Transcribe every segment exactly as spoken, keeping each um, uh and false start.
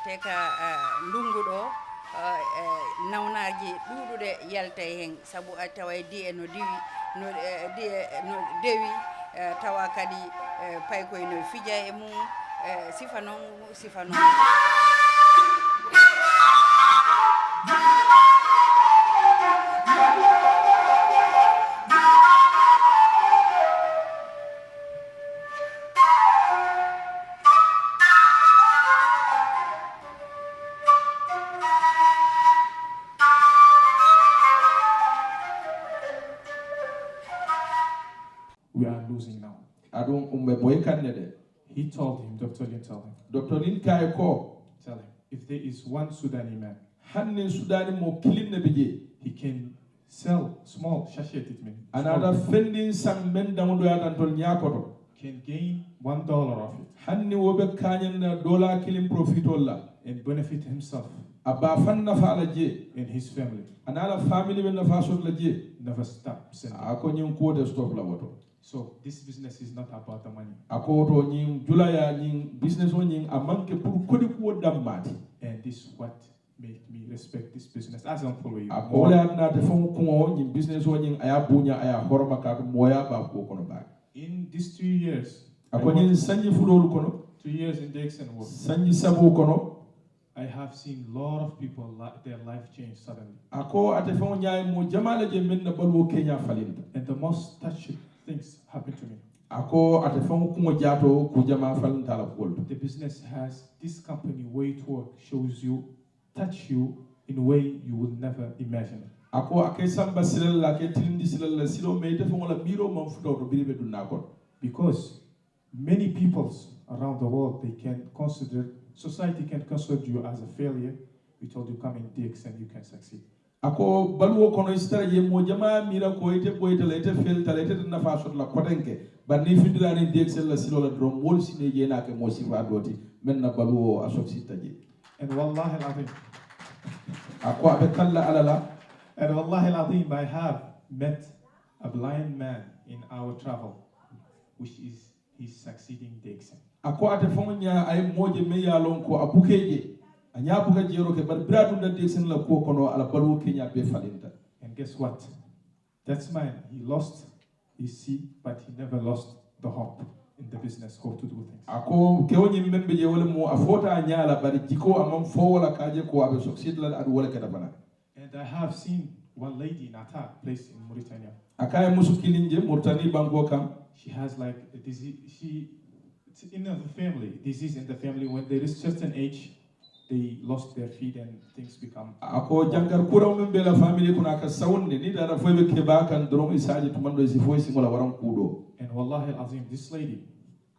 Te ka, eh, ndungu ɗo, eh, eh, nawnaaji ɗuuɗuɗe yaltay hen, sabu a taway di'e no diwi, no, eh, di'e no dewi, eh, tawa kadi, eh, paykoy no fija e mum, eh, sifa noon, sifa noon. We are losing now. Aɗum umɓe boy kanne de. He told him, Doctor Lin told him, Doctor Lin kay ko, tell him, if there is one Sudani man, hanni Sudani mo kilinne bije, he can sell small sachet it mean, anata small, fendin sang men damudo yatan tol nyakoto, can gain one dollar of it, hanni wobe kanyen dola kilin profit wala, and benefit himself, aba fan nafa la je, and his family, anala family men nafa sot la je, never stop sending. Ako nyin ko de stop la woto. So this business is not about the money. Ako to nyin julaya nyin business o nyin amanke pour kodi ko dammati. And this is what made me respect this business as an employee. Ako wala adnate fon ko nyin business o nyin aya bunya aya horma ka ko moya ba ko kono ba. In these two years, ako nyin sanji fulolu kono. Two years in Dexon work. Sanji sabu kono. I have seen a lot of people, li-, their life change suddenly. Ako ate fon nyaay mo jamala je men na balwo Kenya falinta. And the most touching things happened to me. Ako ate fon kuma jato ku jama falinta la kolto. The business has this company way to work shows you, touch you in a way you will never imagine. Ako ake samba silalla ke tilindi silalla silo me ite fon la miro man futa to biribe dunna kon. Because many peoples around the world, they can consider, society can consider you as a failure. We told you, come in D X and you can succeed. Ako baluwo kono istara je mo jama mira ko ite boyta la ite felta la ite nafa sot la kotenke. Bar ni findira ni D X la silo la dron wol sine je na ke mo sifa doti men na baluwo a sot sita je. And wallahi al-azim. Ako abe kalla alala. And wallahi al-azim, I have met a blind man in our travel, which is he's succeeding Dexon. Ako ate fon nya ay moje me yalon ko abukeje. Anya buka jero ke bar bradun da Dexon la ko kono ala balwo Kenya be falinta. And guess what? That's mine. He lost his see, but he never lost the hope in the business, how to do things. Ako kewni membe je wala mo afota nyala bari jiko amam fo wala kaje ko abe succeed la adu wala kada bana. And I have seen one lady in Atta, place in Mauritania. Akaya musu kilinje Mauritania banko kam. She has, like, a disease. She, it's in the family, disease in the family. When they reach certain age, they lost their feet and things become. Ako jankar kura men bela family kuna ka saunde ni dara fo be ke ba kan dron isaji tumando isi fo isi mola waran kudo. And wallahi al-azim, this lady,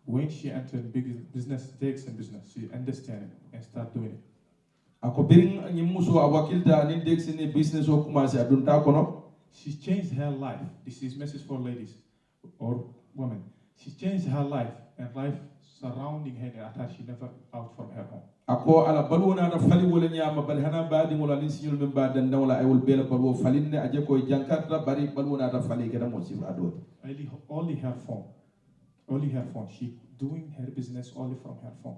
when she entered big business, takes in business, she understand it and start doing it. Ako birin nyin muso a wakilta nin Dexon ni business o commencé a dunta kono. She changed her life. This is message for ladies or women. She changed her life and life surrounding her in Atta. She never out from her home. Ako ala balwo na da fali wala nyama bal hana badi wala nin sinyol men ba dan wala ay wal bela balwo falin ne aje ko jankarta bari balwo na da fali keda mo sif adot. Only, only her phone. Only her phone. She doing her business only from her phone.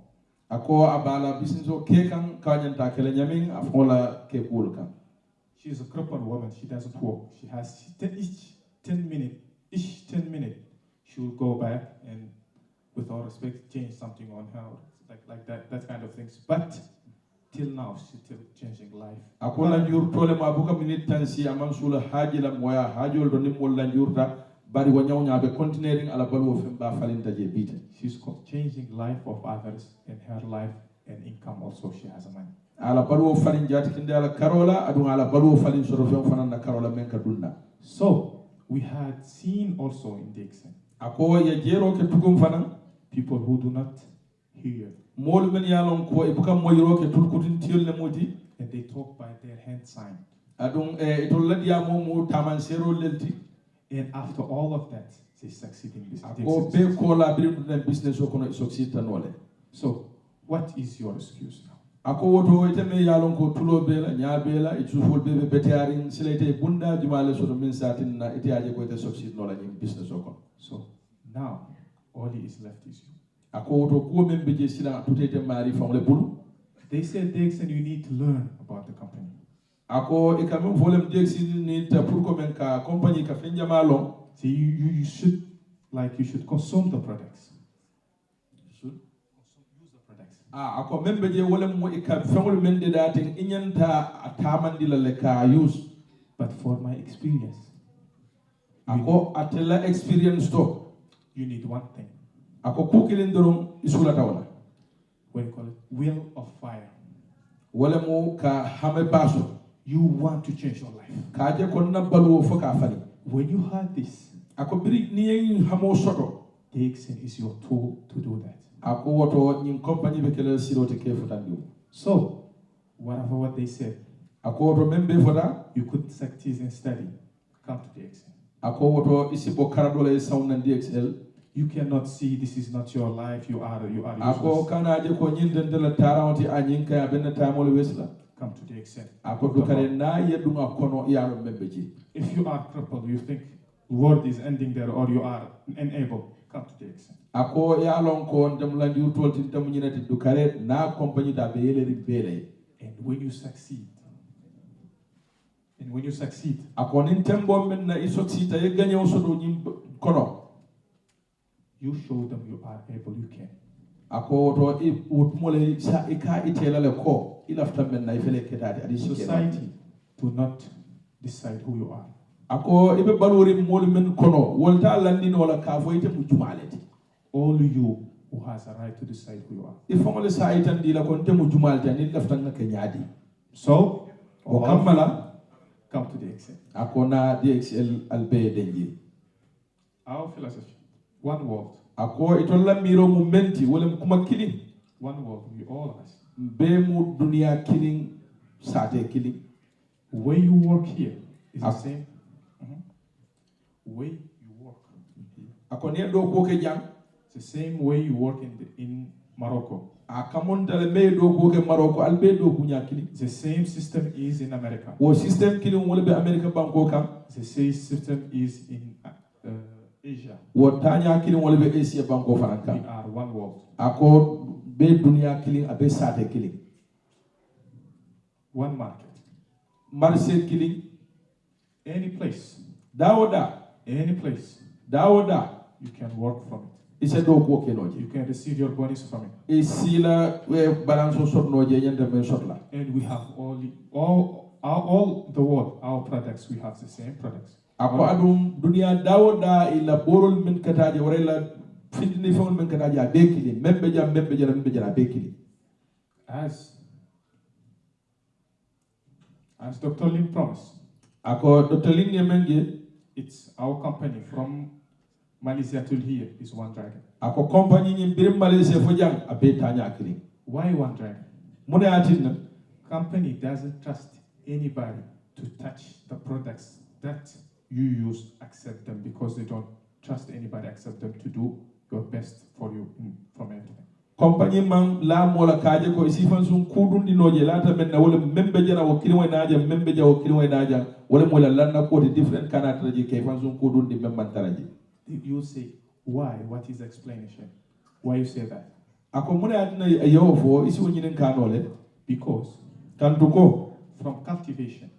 Ako abala business o ke kan kanyanta kele nyamin afola ke kul kan. She is a crippled woman. She doesn't walk. She has ten, each ten minute, each ten minute, she will go back and, with all respect, change something on her, like, like that, that kind of things. But till now, she's still changing life. Ako la njur tole ma buka minute tan si aman sula haji la moya hajol do nimol la njurta bari wa nyaw nyabe continuing ala balwo femba falinta je bite. She's co-, changing life of others and her life and income also she has a money. Ala baluwo falin jati kinde ala karola adun ala baluwo falin soro fen fanan na karola men ka dunna. So we had seen also in Dixon. Ako ya jero ke tukum fanan. People who do not hear. Molu men yalon ko e bukan moyro ke tulkutin tiyol ne modi. And they talk by their hand sign. Adun e itol ladiya mo mo taman sero lelti. And after all of that, they succeed in this. Ako be ko la birin dun business o kono succeed tanole. So, what is your excuse now? Ako woto ite me yalon ko tulo bela nya bela e jufol be be betiarin silaite bunda jumale so min satin na ite aje ko ite succeed nola in business o kono. So now all is left is you. Ako woto ko men be je sila tutete mari famle bulu. They said, "Dixon, you need to learn about the company." Ako e ka men folem dexinita pour ko men ka compagnie ka fenjama lon. So you, you, you should, like, you should consume the products. You should consume, use the products. A ako men be je wolem mo e ka fengol men de daten inyanta a tamandila le ka use. But for my experience, Ako atela experience to. You need one thing. Ako kukilin doron isulata wala. What do you call it? Will of fire. Wala mo ka hame baso. You want to change your life. Ka je ko na baluwo fo ka fali. When you have this, Ako biri ni yin hamo soto. Dixon is your tool to do that. Ako woto nyin compagnie be kele sirote ke futandi. So, whatever what they said, Ako woto men be fota. You could succeed in study. Come to Dixon. Ako woto isi bo karadola e sound nan D X L. You cannot see, this is not your life. You are, you are Ako useless. Kana je ko nyin den de la tarawti a nyin kaya ben tamol wesla. Come to Dixon. Ako dukare na yedunga kono yalo membe ji. If you are crippled, you think the world is ending there, or you are unable, come to Dixon. Ako yalon ko ndem la njurtol tin tamu nyinati dukare na compagnie da be yeleri bele. And when you succeed, and when you succeed, Ako nin tembo men na iso sita ye ganyo sodo nyim kono. You show them you are able, you can. Ako to i utmole sa ika itela le ko ilafta men na ifele ketati adi Society do not decide who you are. Ako ibe balori mol men kono wolta landi no la ka fo ite mu jumaleti. All you who has a right to decide who you are. Ifongole sa itandi la kon te mu jumalti ani lafta nga kenyadi. So, O kammala come to Dixon. Ako na D X L albe denji. Our philosophy, one world. Ako itolla miro mu menti wala mu kuma kili. One world, we all of us. Be mu dunia kilin sate kilin. Way you work here is the Ak- same. Mhm. Way you work. Ako ne do ko ke jang. The same way you work in the, in Morocco. A kamun dala me do ko ke Morocco albe do kunya kilin. The same system is in America. Wo system kilin wala be America banko kan. The same system is in uh, Asia. Wo tanya kilin wala be Asia banko faranka. We are one world. Ako be dunia kilin abe sate kilin. One market. Marché kilin. Any place. Dawoda. Any place. Dawoda. You can work from it. Ise do ko ke noje. You can receive your bonus from it. Isila we balance sot noje yanda men sotla. And we have all, all, all, all the world, our products, we have the same products. Ako adum dunia dawoda ila borol men kataje wala ila findini fon men kataje abekili membe jam membe jam membe jam abekili. As as Doctor Lin promised, Ako Doctor Lin ye menge. It's our company from Malaysia to here is One Dragon. Ako compagnie ni birim Malaysia fo jang abe tanya kilin. Why One Dragon? Mune atinna. Company doesn't trust anybody to touch the products that you use, accept them because they don't trust anybody, accept them to do your best for you in, from everything. Compagnie man la mola kaje ko isi fan sun kudun di noje lata men na wala membe jana wo kilin wayna ja membe ja wo kilin wayna ja wala mola lanna ko di different kana taraji ke fan sun kudun di memman taraji. You say, why? What is explanation? Why you say that? Ako mune adina yawo fo isi wonyinen kanole. Because Kantuko. From cultivation.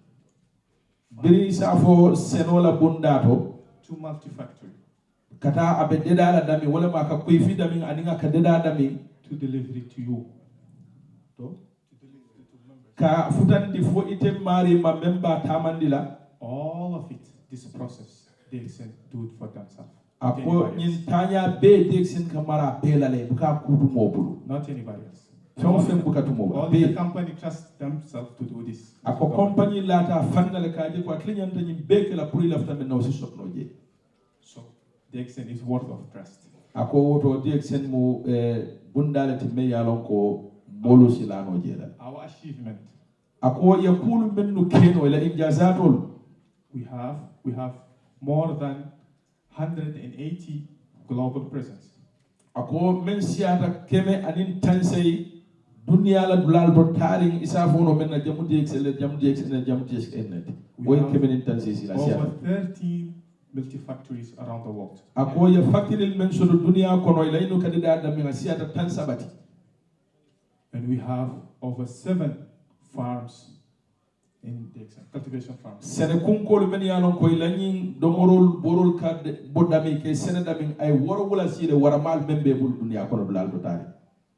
Biri safo senola bundato. To multifactory. Kata abe dedala dami wala ma ka kuifi dami aninga ka dedala dami. To delivery to you. To Ka futandi fo ite mari ma memba tamandila. All of it, this process, they can do it for themselves. Ako nyin tanya be dexin kamara belale buka kudu mobulu. Not anybody else. Fen fen buka tu mobulu. All the company trust themselves to do this. Ako company lata fannale kaje ko atlinyanta nyin be kala puri lafta men no si sotno je. So Dixon is worth of trust. Ako woto Dixon mo eh, bundale ti me yalon ko molu silano jela. Our achievement. Ako ya kulu mennu keno ila injazatol. We have we have more than one hundred eighty global presence. Ako men siyata keme anin tansey duniya la dulal do tarin isa fono men na jamu D X L jamu D X L jamu D X L. Woy keme nin tansey sila siyata. Over thirteen multifactories around the world. Ako ya factory men sodo duniya kono ila inu kadi da da men siyata tan sabati. And we have over seven farms in the extent, cultivation farms. Sene kunkolu men ye a lon ko i la ñiŋ domorol borol ka de- bo damin ke sene damin ay woro wula sile wara mal men be bulu duniya kono dulal to tari.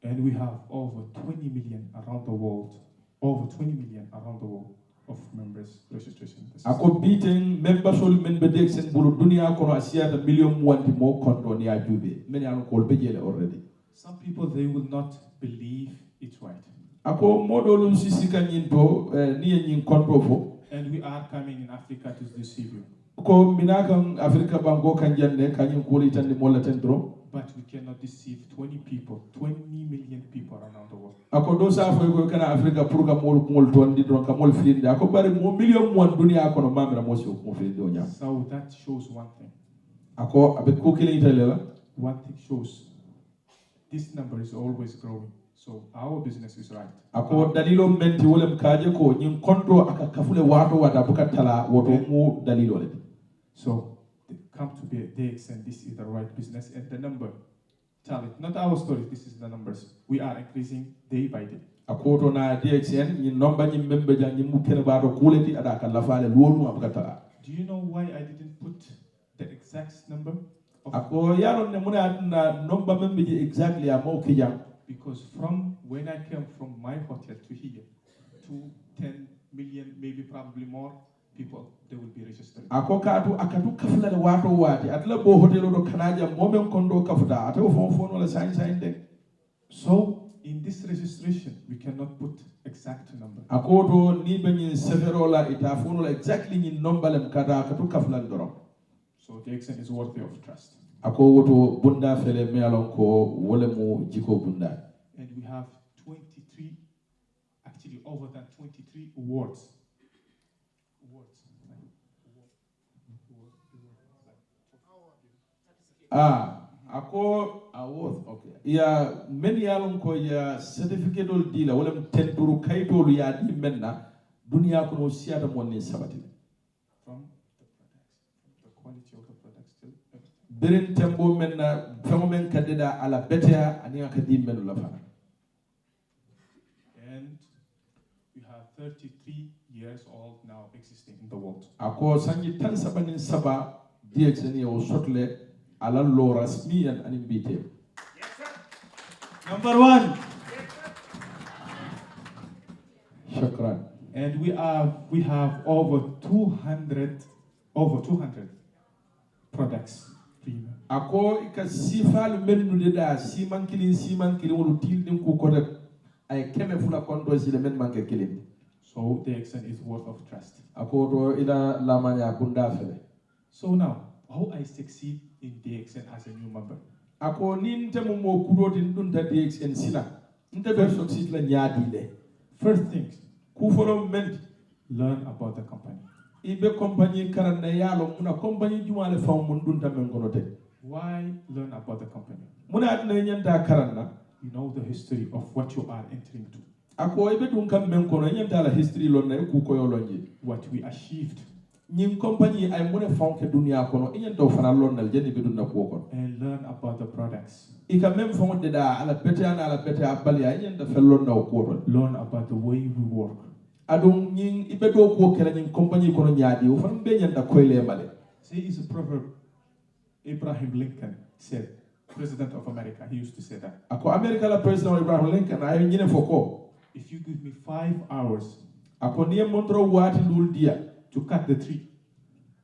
And we have over twenty million around the world, over twenty million around the world of members registration. A ko biten membasol men be dexen bulu duniya kono a siyata million muwanti mo konto ni a jube men ye a lon ko be jele already. Some people, they will not believe it's right. A ko modolu sisi ka ñin to eh, ni ye ñin konto fo. And we are coming in Africa to deceive you. Ko mina kan Afrika banko kan janne ka ñin kuli tan ni mola ten dro. But we cannot deceive twenty people, twenty million people around the world. A ko do sa fo ko kana Afrika pour ka mol mol ton di dron ka mol firinde a ko bari mo million mo duniya kono mamira mo si mo firinde o ñam. So that shows one thing. A ko abe ko kile itale la. One thing shows this number is always growing. So our business is right. A ko dalilo menti wolem kaje ko ñin konto aka kafule wato wata buka tala woto mu dalilo le. So they come to be they extend this is the right business and the number tell it. Not our story, this is the numbers. We are increasing day by day. A ko to na D X N ñin nomba ñin membe ja ñin mu kene bato kuleti ada ka lafale luwolu abuka tala. Do you know why I didn't put the exact number? A ko yaron ne muna na nomba membe je exactly a mo kijam. Because from when I came from my hotel to here, to ten million, maybe probably more people, they will be registered. A ko katu a katu kafulale wato wati atla bo hotel do kanaja momen kondo kafuta ate o fon fon wala sain sain de. So in this registration, we cannot put exact number. A ko to ni be ñin seferola ita fonola exactly ñin nomba lem kata katu kafulale doron. So the extent is worthy of trust. A ko woto bunda fele me alon ko wole mu jiko bunda. And we have twenty-three, actually over than twenty-three awards. Awards. Ah, a ko awards, okay. Ya men yalon ko ya certificate ol dila wala tenduru kaytolu ya di menna duniya kono siyata mon ni sabati. From the products, from the quality of the products till everything. Birin tembo men na fengo men kadida ala betea ani ka di men la fana. And we have thirty-three years old now existing in the world. A ko sanji tan saba nin saba D X N ye o sotle ala lo rasmiyan ani bite. Number one. Shukran. And we have we have over two hundred over two hundred products. A ko i ka sifalu mennu de da siman kilin siman kilin wolu til din ku kote ay keme fula konto sile men manke kilin. So the extent is worth of trust. A ko to ila lamanya bunda fele. So now, how I succeed in the extent as a new member? A ko ni nte mo mo kudo din dun ta D X N sila. Nte be succeed la ñaadi le. First things, Ku folo men learn about the company. I be compagnie karanna yalo muna compagnie jumale fam mun dun ta men kono te. Why learn about the company? Muna adna ñanta karanna. You know the history of what you are entering to. A ko i be dun kam men kono ñanta la history lon na ku ko yo lonje. What we achieved. Ñin compagnie ay mune fonke duniya kono i ñanta fana lon na jeni be dun na ko kono. And learn about the products. I ka men fonde da ala bete ana ala bete abali ay ñanta fe lon na ko kono. Learn about the way we work. Adun ñin i be do ko kala ñin compagnie kono ñaadi o fana be ñanta koyle male. There is a proverb Abraham Lincoln said, President of America, he used to say that. A ko America la president Abraham Lincoln ay ñine foko. If you give me five hours A ko niye montro wati lul dia. To cut the tree,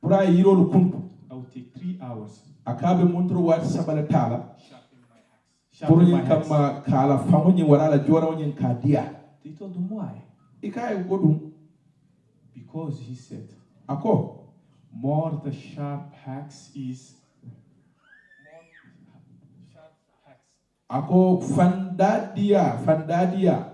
Pura yirolu kuntu. I will take three hours. A ka be montro wati sabale tala. Sharpen my axe. Puru Sharpen my ñin axe. Kamma kala fango ñin wala la jora ñin ka dia. They told him why. I ka ay godum. Because he said, A ko. more the sharp axe is, more sharp axe, A ko fandadiya fandadiya.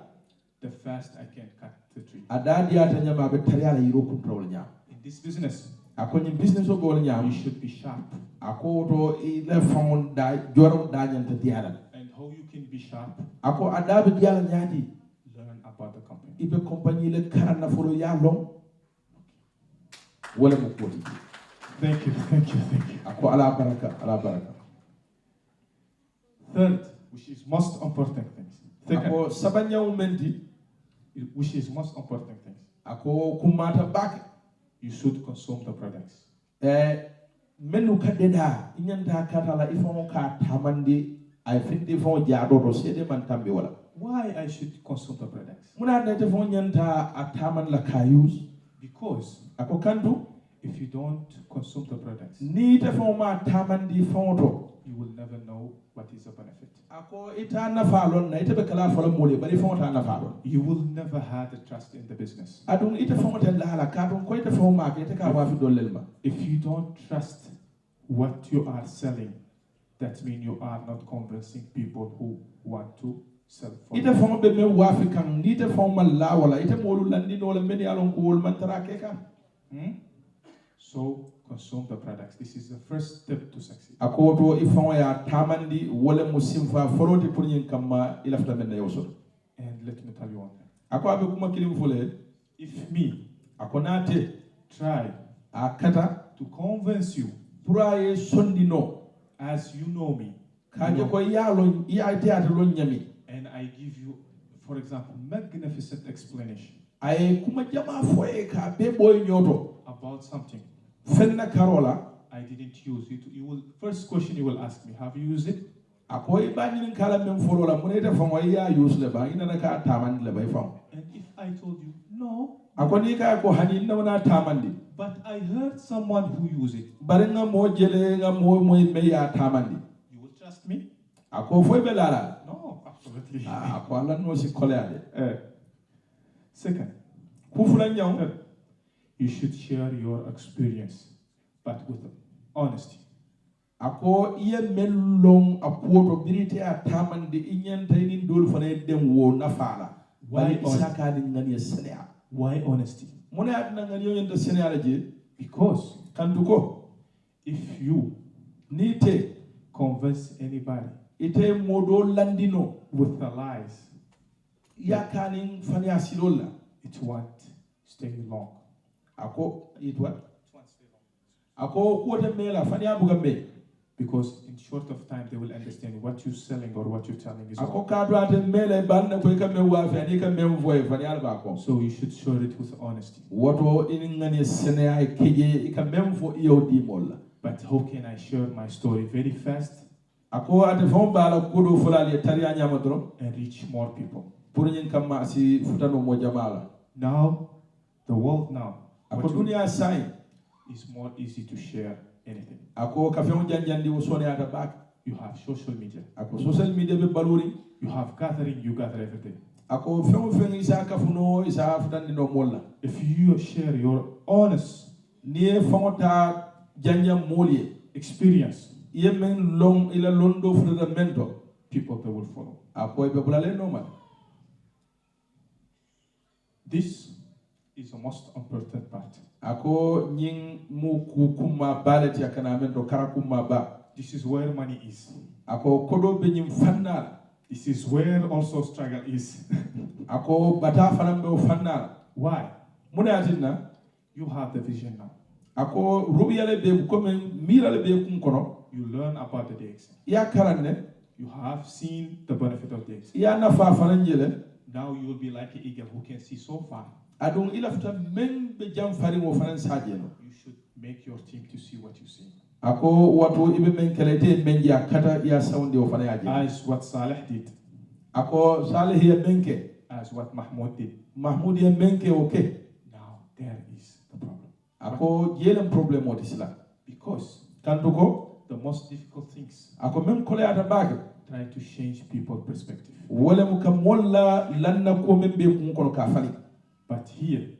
The first I can cut the tree. A dadiya ta ñama be tariya la yiro kuntu wala ñam. In this business, A ko ñin business o be wala you ñam. Should be sharp. A ko to i la fango da joro da ñanta diala. And how you can be sharp? A ko a da be diala ñaadi. Learn about the company. I be compagnie le karana folo ya long. Wala mo koti. Thank you, thank you, thank you. A ko ala baraka ala baraka. Third, which is most important things. A ko sabanyaw mendi. which is most important things. Ako kummata bake. You should consume the products. E menu kadde da inyanta katala ifon ka tamandi ay findi fon jado do sede man tambi wala. Why I should consume the products? Muna ne te fon nyanta a taman la ka use. Because Ako kantu if you don't consume the products, ni te fon ma tamandi fon to. You will never know what is the benefit. Ako ita nafa lon na ita be kala fala mole bari fon ta nafa lon. You will never have the trust in the business. Adun ita fon ta lala ka dun ko ita fon ma ke ita ka wafi dolel ma. If you don't trust what you are selling, that means you are not convincing people who want to sell for Ita fon be me wafi kan ni ita fon ma la wala ita molu landi no la men ya lon ko wol man tara ke kan. Hmm? So consume the products. This is the first step to succeed. Ako to ifon ya tamandi wala musim fa foroti pour nyin kamma ila fta men na yawso. And let me tell you one thing. Ako abe kuma kilim fule. If me Ako nate try a kata to convince you pour aye sondino as you know me, kaje ko yalo ya teata lon nyami. And I give you, for example, magnificent explanation Ay kuma jama foye ka be boy nyoto about something. Fenna karola. I didn't use it. You will first question you will ask me, have you used it? Ako i ba nyin kala men folo la mun ita fon ya use le ba ina na ka taman le ba ifon. And if I told you no, Ako ni ka ko hani inna wana tamandi. But I heard someone who used it. Bari nga mo jele nga mo mo me ya tamandi. You will trust me? Ako foy be lala. No, absolutely. Ako ala no si kole ade. Uh, second, Kufula nyaw. You should share your experience, but with honesty. Ako iye men lon a kuwoto birite a tamande i ñanta inin dolu fana ye den wo nafala. Why Bari isaka ni ngani ya seneya. Why honesty? Mona ya dina ngani yo ñanta seneya la je. Because Kantu ko if you ni te convince anybody ite modo landino with the lies, ya kanin fani a silolla. It won't stay long. Ako it what? Ako kuwote mela fani a buga me. Because in short of time they will understand what you're selling or what you're telling is Ako wrong. Ka do ate mela banna ko ka me wa fani ka me voye fani alba ko. So you should share it with honesty. Woto ini ngani seneya e keje i ka men fo iyo di molla. But how can I share my story very fast? Ako ate fon bala kudo fulali tariya ñama doro. And reach more people. Pour ñin kamma si futano mo jamala. Now, the world now, Ako dunia sai. It's more easy to share anything. Ako ka fen janjandi wo sone ata bak. You have social media. Ako social media be baluri. You have gathering, you gather every day. Ako fen fen isa ka funo isa futandi no molla. If you share your honest Ni e fon ta janja moli. Experience, Ye men long ila londo futa mento. People they will follow. Ako be bulale no man. This is the most important part. Ako ñing mu ku kuma balati akana men do kara kuma ba. This is where money is. Ako kodo be ñim fannala. This is where also struggle is. Ako bata fanam be o fannala. Why? Muna atinna. You have the vision now. Ako rubiya le be ko men mira le be kun kono. You learn about the D X. Ya karanne. You have seen the benefit of this. Ya nafa fanan jele. Now you will be like an eagle who can see so far. Adun ila futa men be jam fari mo fanan sajeno. You should make your team to see what you see. Ako wato ibe men kala te men ya kata ya saundi o fana ya je. As what Saleh did, Ako Saleh ya men ke. As what Mahmoud did. Mahmoud ya men ke o ke. Now there is the problem. Ako jelen problème o tisla. Because Kantu ko the most difficult things ako men kole ata bake. Trying to change people perspective. Wala mu ka molla lanna ko men be kun kono ka fali. But here,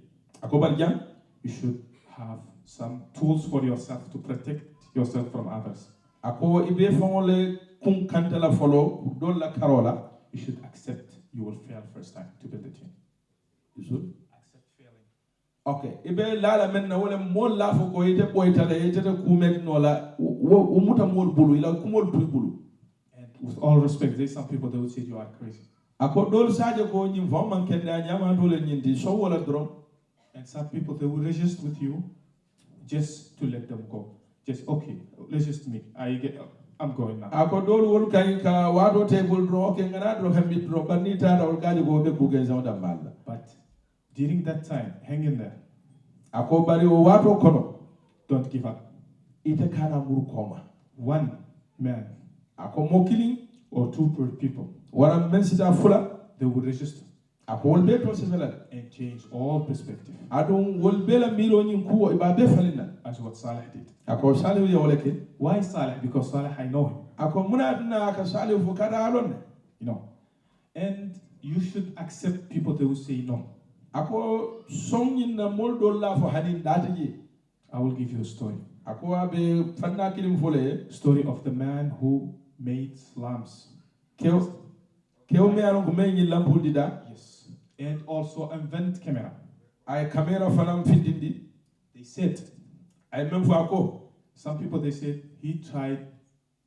Ako barjan. You should have some tools for yourself to protect yourself from others. Ako ibe fangole kun kantala folo dolla karola. You should accept you will fail first time to build a team. Yusu. Accept failing. Okay. Ibe lala men na wala molla fo ko ite boytala ite ta kumet nola. Wo umuta mol bulu ila kumol tu bulu. And with all respect, there's some people that would say you are crazy. Ako dol saje ko ñim fo man kende a ñama dole ñindi so wala dron. And some people they will resist with you just to let them go. Just okay, let's just meet. I get, I'm going now. Ako dol wol kay ka wato table dron okay ngana dron hammi dron banni tata wol kaji ko be ku gen sa wada malla. But During that time, hang in there. Ako bari o wato kono. Don't give up. Ite kana muru koma. One man Ako mo kilin or two per people, wara men sita fula. They will register Ako wol be to sefela. And change all perspective. Adun wol be la miro nyin kuwo iba be falina. As what Saleh did. Ako Salihu ya wala ke. Why Saleh? Because Saleh, I know him. Ako muna na ka Salihu fu kada alon. You know. And you should accept people that will say no. Ako songin na mol do la fo hanin dati je. I will give you a story. Ako abe fanna kilim fole. Story of the man who made lamps. Kew kew me alon ko me nyin lampul dida. Yes. And also invent camera. Ay camera fanam findindi. They said Ay men fa ko. Some people, they said he tried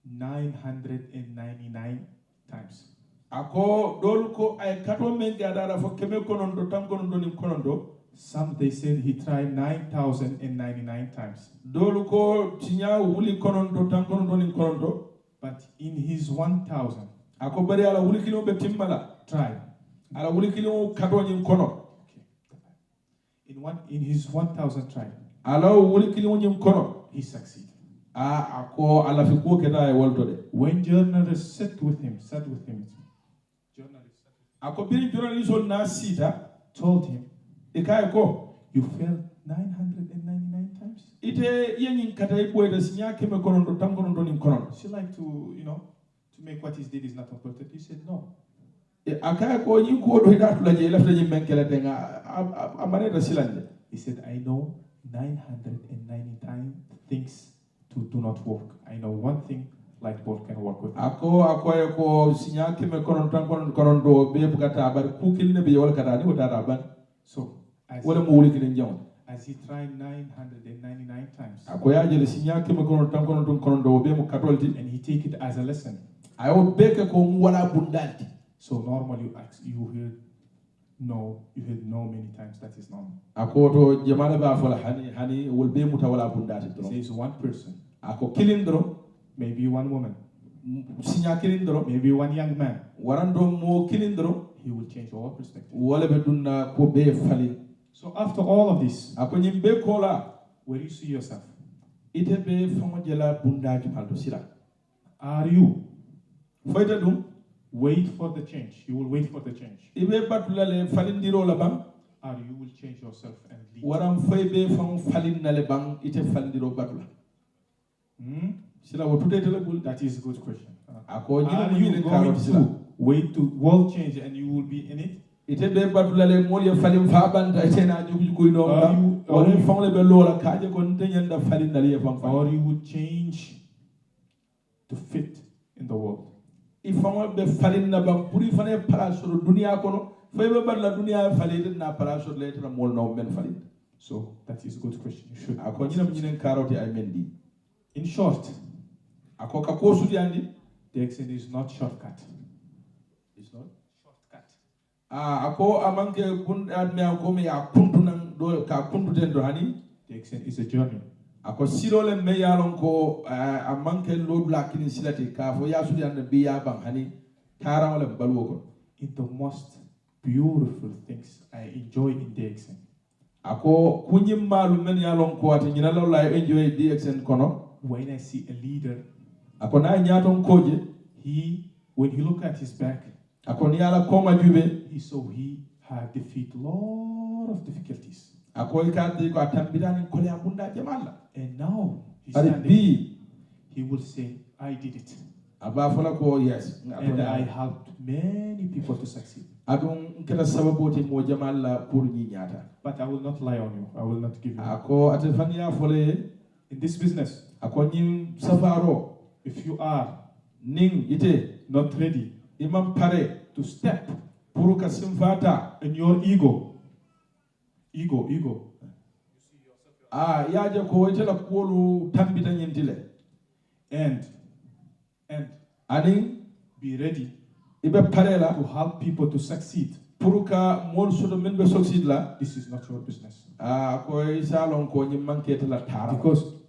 nine hundred and ninety-nine times. Ako dolu ko ay kato men ke adada fo keme konon do tan konon do nin konon do. Some, they said he tried nine thousand and ninety-nine times. Dolu ko tinya wuli konon do tan konon do nin konon do. But in his one thousand Ako bari ala wuli kilo be timmala. Try, Ala wuli kilo kato nyin kono. In one, in his one thousand try, Ala wuli kilo nyin kono. He succeeded. A ako ala fi ko keda e wolto de. When journalists sat with him, sat with him, journalists Ako biri journalist on na sita. Told him, E kay ko. You failed nine hundred and ninety-nine times. Ite yenyin kata ipo ite sinya keme konon do tan konon do nin konon. She liked to, you know, to make what he did is not important. He said, no. E akay ko nyin ko do hidatu la je lafta nyin men kele tenga. Amane da silande. He said, I know nine hundred and ninety-nine things to do not work. I know one thing, light bulb can work with. Ako ako e ko sinya keme konon tan konon konon do be bukata bar kukil ne be yol kata ni wata ban. So as, Wala mo wuli kile njaw. As he tried nine hundred and ninety-nine times, Ako ya jele sinya keme konon tan konon tan konon do be mo katolti. And he take it as a lesson. Ayo beke ko wala bundalti. So normally you ask, you hear no, you hear no many times. That is normal. Ako to jamana ba fola hani hani wol be muta wala bundalti. He says one person, Ako kilindro. Maybe one woman, Sinya kilindro. Maybe one young man. Warando mo kilindro. He will change all perspective. Wala be dunna ko be fali. So after all of this, Ako nyimbe kola. Where do you see yourself? Ite be fango jela bundalti maldo sila. Are you Foyta dum. Wait for the change. You will wait for the change. Ibe batula le falindiro la bang. Or you will change yourself and lead. Waran foy be fango falinna le bang ite falindiro batula. Hmm? Sila wo tude tele bul. That is a good question. Uh, Ako nyina are mo you nyina going karot sila. To wait to world change and you will be in it? Ite be batula le mol ya falin fa banta ite na jugu jugu no. Are you- Wala are you- fango le be lola kaje ko nte nyanda falinna le fang fang. Or you would change to fit in the world? I fango be falinna ban puri fane pala soro dunia kono. Foy be batula dunia falin na pala soro le tan mol no men falin. So that is a good question. You should. Ako nyina mo nyina karot ay mendi. In short, Ako ka ko sudiyandi. The exit is not shortcut. It's not. Shortcut. Ah, ako amanke bun adme ako me ya kuntunan do ka kuntuten do hani. The exit is a journey. Ako silo le me yalon ko ah, amanke lodula kini silati ka fo ya sudiyandi bi ya ban hani. Tara wala balwo ko. In the most beautiful things I enjoy in the exit. Ako kunyim malu men yalon ko ati nyina lawla enjoy D X N kono. When I see a leader, Ako na nyaton koje. He, when he look at his back, Ako ni ala koma jube. He saw he had defeat lot of difficulties. Ako ikati ko atambirani kole abunda jamala. And now he's Ari standing. Bi. He will say, I did it. Aba fola ko yes. And I helped many people to succeed. Adun kela sababoti mo jamala pour ni nyata. But I will not lie on you. I will not give you. Ako atefania fole. In this business, Ako nyin safaro. If you are Nin ite. Not ready. Imam pare. To step. Pour ka simfata. In your ego. Ego, ego. Ah, yaje ko itela kuolu tambita nyintile. And, and Ani be ready ibe parela. To help people to succeed. Pour ka mol soto men be succeed la. This is not your business. Ah, ko isalon ko nyi manke tela tara. Because,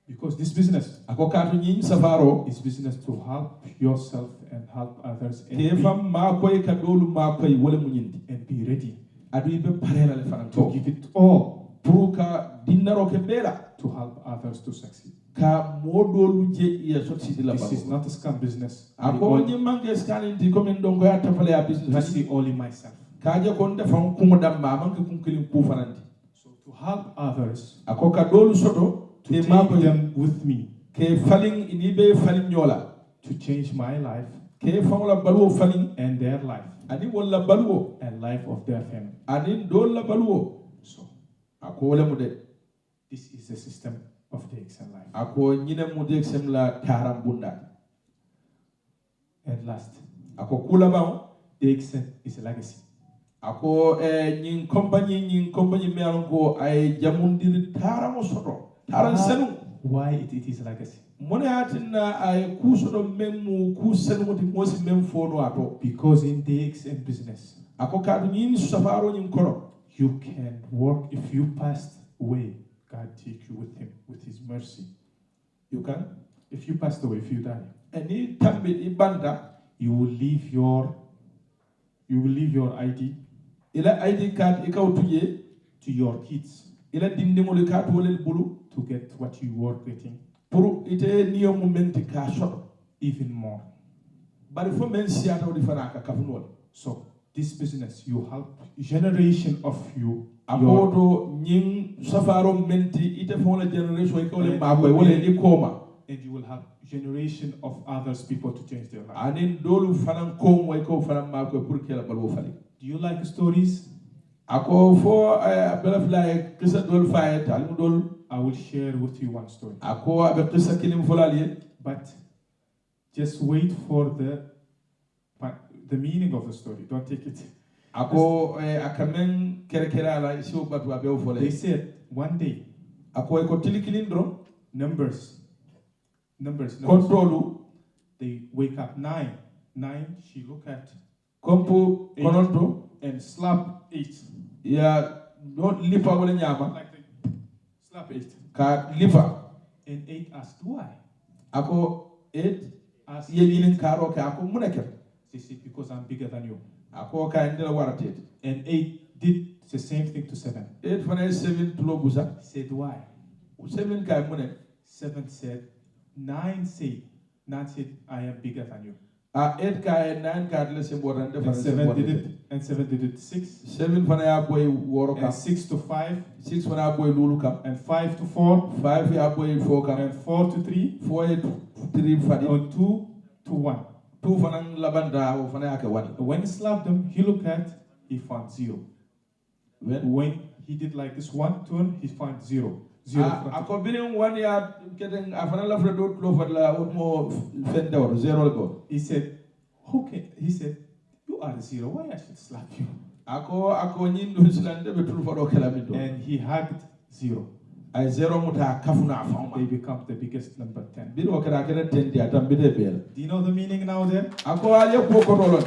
because this business Ako katu nyi safaro. Is business to help yourself and help others and Ke be, fam ma koy ka dolu ma koy wala munyindi. And be ready. Aɗa wiyi ɓe parela le fanan to. To give it all. Pour ka dinnaro ke ɓeela. To help others to succeed. Ka moɗolu je iya soksidi la. This is not a scam business. Ako wonji manke scanning ti komin ɗon ko ya tapale ya business. I see only myself. Kaje kon defan kuma damma manke kun kilin ku fananti. So to help others. Ako ka dolu soto. To take them with me. Ke falin ini be falin yola. To change my life. Ke fangola baluwo falin. And their life. Ani wala baluwo. And life of their family. Ani dola baluwo. So. Ako wala mu de. This is the system of the X M life. Ako nyine mu de X M la taram bunda. At last. Ako kula ba. The X M is a legacy. Ako eh, nyin company nyin company me alon ko ay jamundiri taram soto. Taram sanu. Why it, it is legacy? Mone atinna ay kusodo memu kusanu moti mosi mem fono ato. Because in the X M business. Ako kadu nyin safaro nyin kono. You can work if you passed away. God take you with him, with his mercy. You can? If you passed away, if you die. Ani tambi ibanda. You will leave your, you will leave your I D. Ila I D card ikawtuje. To your kids. Ila dindimuli ka tuwalel bulu. To get what you were getting. Pour ite niyo mumenti ka soto. Even more. Bari fo men siyata wadi fana ka kafunol. So, this business, you help generation of you. Akoto nyin safaro menti ite fo la generation e kawle ma ko wala ni koma. And you will have generation of others people to change their life. Anin dolu fanan ko mo ko fanan ma ko pour que la balwo fali. Do you like stories? Ako fo eh, bela fly kisa dol faye talimu dol. I will share with you one story. Ako abe kisa kilim folaliye. But just wait for the but the meaning of the story. Don't take it. Ako eh, akamen kere kere ala isi o batu abe o fole. They said one day. Ako eko tilikilindro. Numbers. Numbers. Numbers. Kontolu. They wake up nine. Nine. She look at. Kompu kononto. And slap eight. Ya no lipa wala nyama. Like they slap eight. Ka lipa. And eight asked why. Ako eight. Asked ye yinin karo ka ako muneke. She said, because I'm bigger than you. Ako ka ndela warate. And eight did the same thing to seven. Eight fana seven tulo busa. Said why. Seven ka muneke. Seven said, nine said, nine said, I am bigger than you. A eight ka e nine ka dile sembo tan de. And seven did it. And seven did it six. Seven fana ya boy woro kam. And six to five. Six fana ya boy lulu kam. And five to four. Five ya boy four kam. And four to three. Four e three fadi. And two to one. Two fana labanda o fana ya ke one. When he slapped them, he looked at, he found zero. When? When he did like this one turn, he find zero. Zero. A, ako birin one ya keten a fana la fre dot lo fat la wot mo fen dawr zero le go. He said, okay, he said, you are zero. Why I should slap you? Ako ako nyin do silande be tul fado kala mi do. And he hugged zero. Ay zero muta kafuna fama. They become the biggest number ten. Biro kara kara ten dia tambide bel. Do you know the meaning now there? Ako ale ko ko dolon.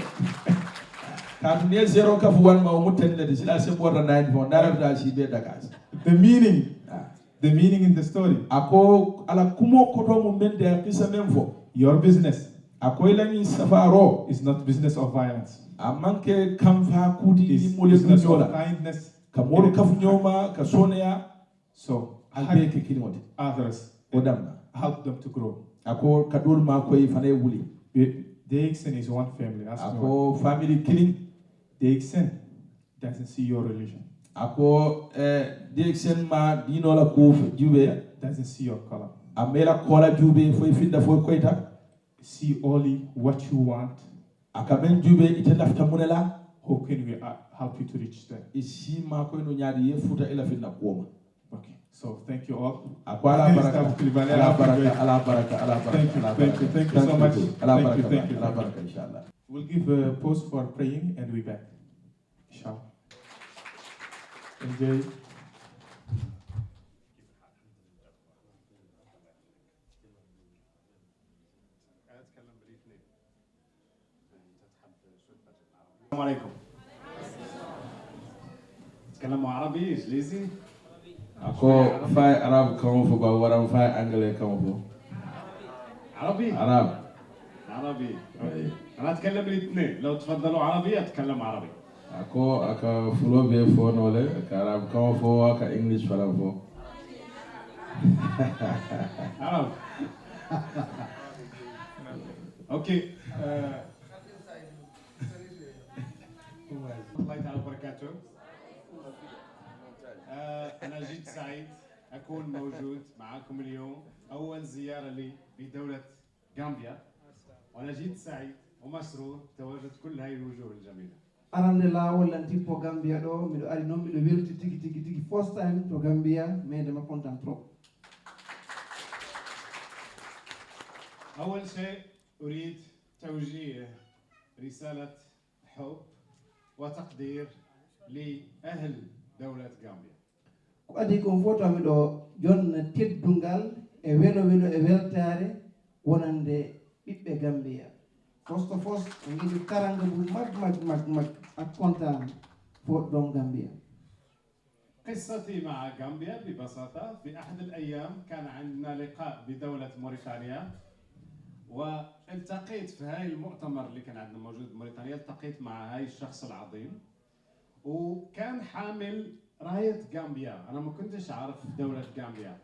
Kadu ne zero kafu wan ma umu ten de sila se bota nine fo ndara da si be dagas. The meaning. Ah. The meaning in the story. Ako ala kumo koto mu men de kisa men fo. Your business. Ako ilani safaro. Is not business of violence. Amanke kamfa kudi. Is ni mole business of kindness. Ka mole kafu nyoma ka soneya. So, albe ke kilimote. Others. O damma. Help them to grow. Ako kadol ma koy fane wuli. The Dixon is one family. Ako family killing. Dixon doesn't see your religion. Ako eh, Dixon ma dino la kuf jube. Doesn't see your color. Amela kola jube fo finda fo koita. See only what you want. Aka men jube ite lafta munela. How can we uh, help you to reach there? Isi ma ko no nyaadi ye futa ila finna koma. Okay. So thank you all. Ako ala baraka. Ala baraka. Ala baraka. Ala baraka. Thank you. Thank you. Thank you so much. Ala baraka. Ala baraka inshallah. We'll give a pause for praying and we back. Inshallah. Enjoy. السلام عليكم. تتكلموا عربي، إنجليزي؟ Ako fay arab kan fo ba waran fay anglais kan fo. عربي؟ Arab. عربي. أي. أنا أتكلم الاثنين، لو تفضلوا عربي أتكلم عربي. Ako aka fulo be fonole, aka arab kawo fo, aka English fana fo. Arab. Okay. Uh, الله تعالى وبركاته. Uh, أنا جد سعيد أكون موجود معكم اليوم. أول زيارة لي بدولة غامبيا، وأنا جد سعيد ومسرور بتواجد كل هاي الوجوه الجميلة. Arande laawol lan tippo Gambia ɗo, miɗo ari noon, miɗo welti tigi, tigi, tigi, first time to Gambia, mais dama content trop. أول شيء أريد توجيه رسالة حب وتقدير لأهل دولة غامبيا. Ko adii kon fof, taw miɗo jonna teddungal e welo welo e weltaare wonande ɓiɓɓe Gambiya. First of all, en ngiɗi karanga ngu mag, mag, mag, mag, ak kontaan fo ɗon Gambiya. قصتي مع غامبيا ببساطة، في أحد الأيام كان عندنا لقاء بدولة موريتانيا، والتقيت في هاي المؤتمر اللي كان عندنا موجود بموريتانيا، التقيت مع هاي الشخص العظيم، وكان حامل راية غامبيا. أنا ما كنتش أعرف دولة غامبيا،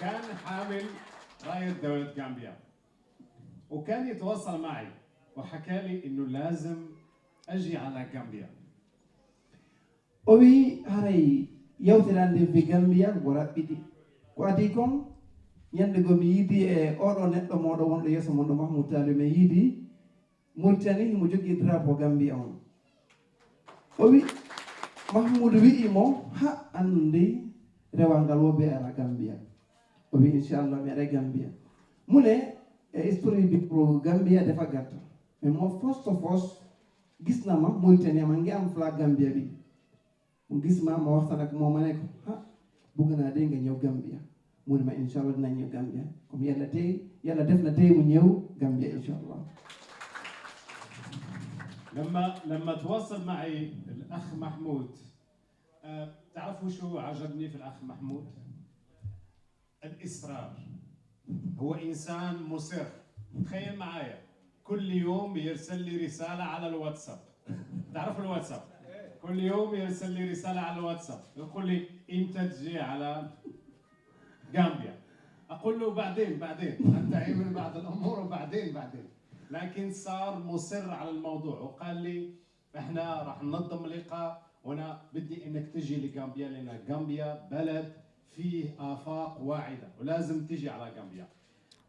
كان حامل راية دولة غامبيا، وكان يتواصل معي وحكى لي إنه لازم أجي على غامبيا. O wiyi haray yawtirande fi Gambiya ko raɓɓiɗi. Ko adii kon, ñande goo mi yiidi e oɗo neɗɗo mooɗo wonɗo yeeso mon ɗo, Mahmoud Taliou, mi yiidi Mauritanie, himo jogii drapeau Gambiya on. O wi, Mahmoud wi'i mo, "Ha, anndi rewal ngal wo be ara Gambiya." O wi, "Inchallah, mi ara Gambiya." Mune, e histoire bi pro Gambiya defa gatta. Mais mo first of all, gis na ma Mauritanie, ma ngi am flag Gambiya bi. Mo gis ma, ma waxtaan ak moom, ma ne ko, "Ha, bëgg naa dee nga ñëw Gambia." Mu ne ma, "Incha Allah dinaa ñëw Gambia." Comme yàlla tey, yàlla def na tey mu ñëw Gambia, incha Allah. لما لما تواصل معي الأخ محمود، آه، تعرفوا شو عجبني في الأخ محمود؟ الإصرار. هو إنسان مصر. تخيل معايا، كل يوم يرسل لي رسالة على الواتساب. تعرف الواتساب؟ كل يوم يرسل لي رسالة على الواتساب، يقول لي: "إمتى تجي على غامبيا؟" أقول له: "بعدين، بعدين، أنتهي من بعض الأمور، وبعدين، بعدين." لكن صار مصر على الموضوع، وقال لي: "إحنا راح ننظم لقاء، وأنا بدي إنك تجي لغامبيا، لأن غامبيا بلد فيه آفاق واعدة، ولازم تجي على غامبيا."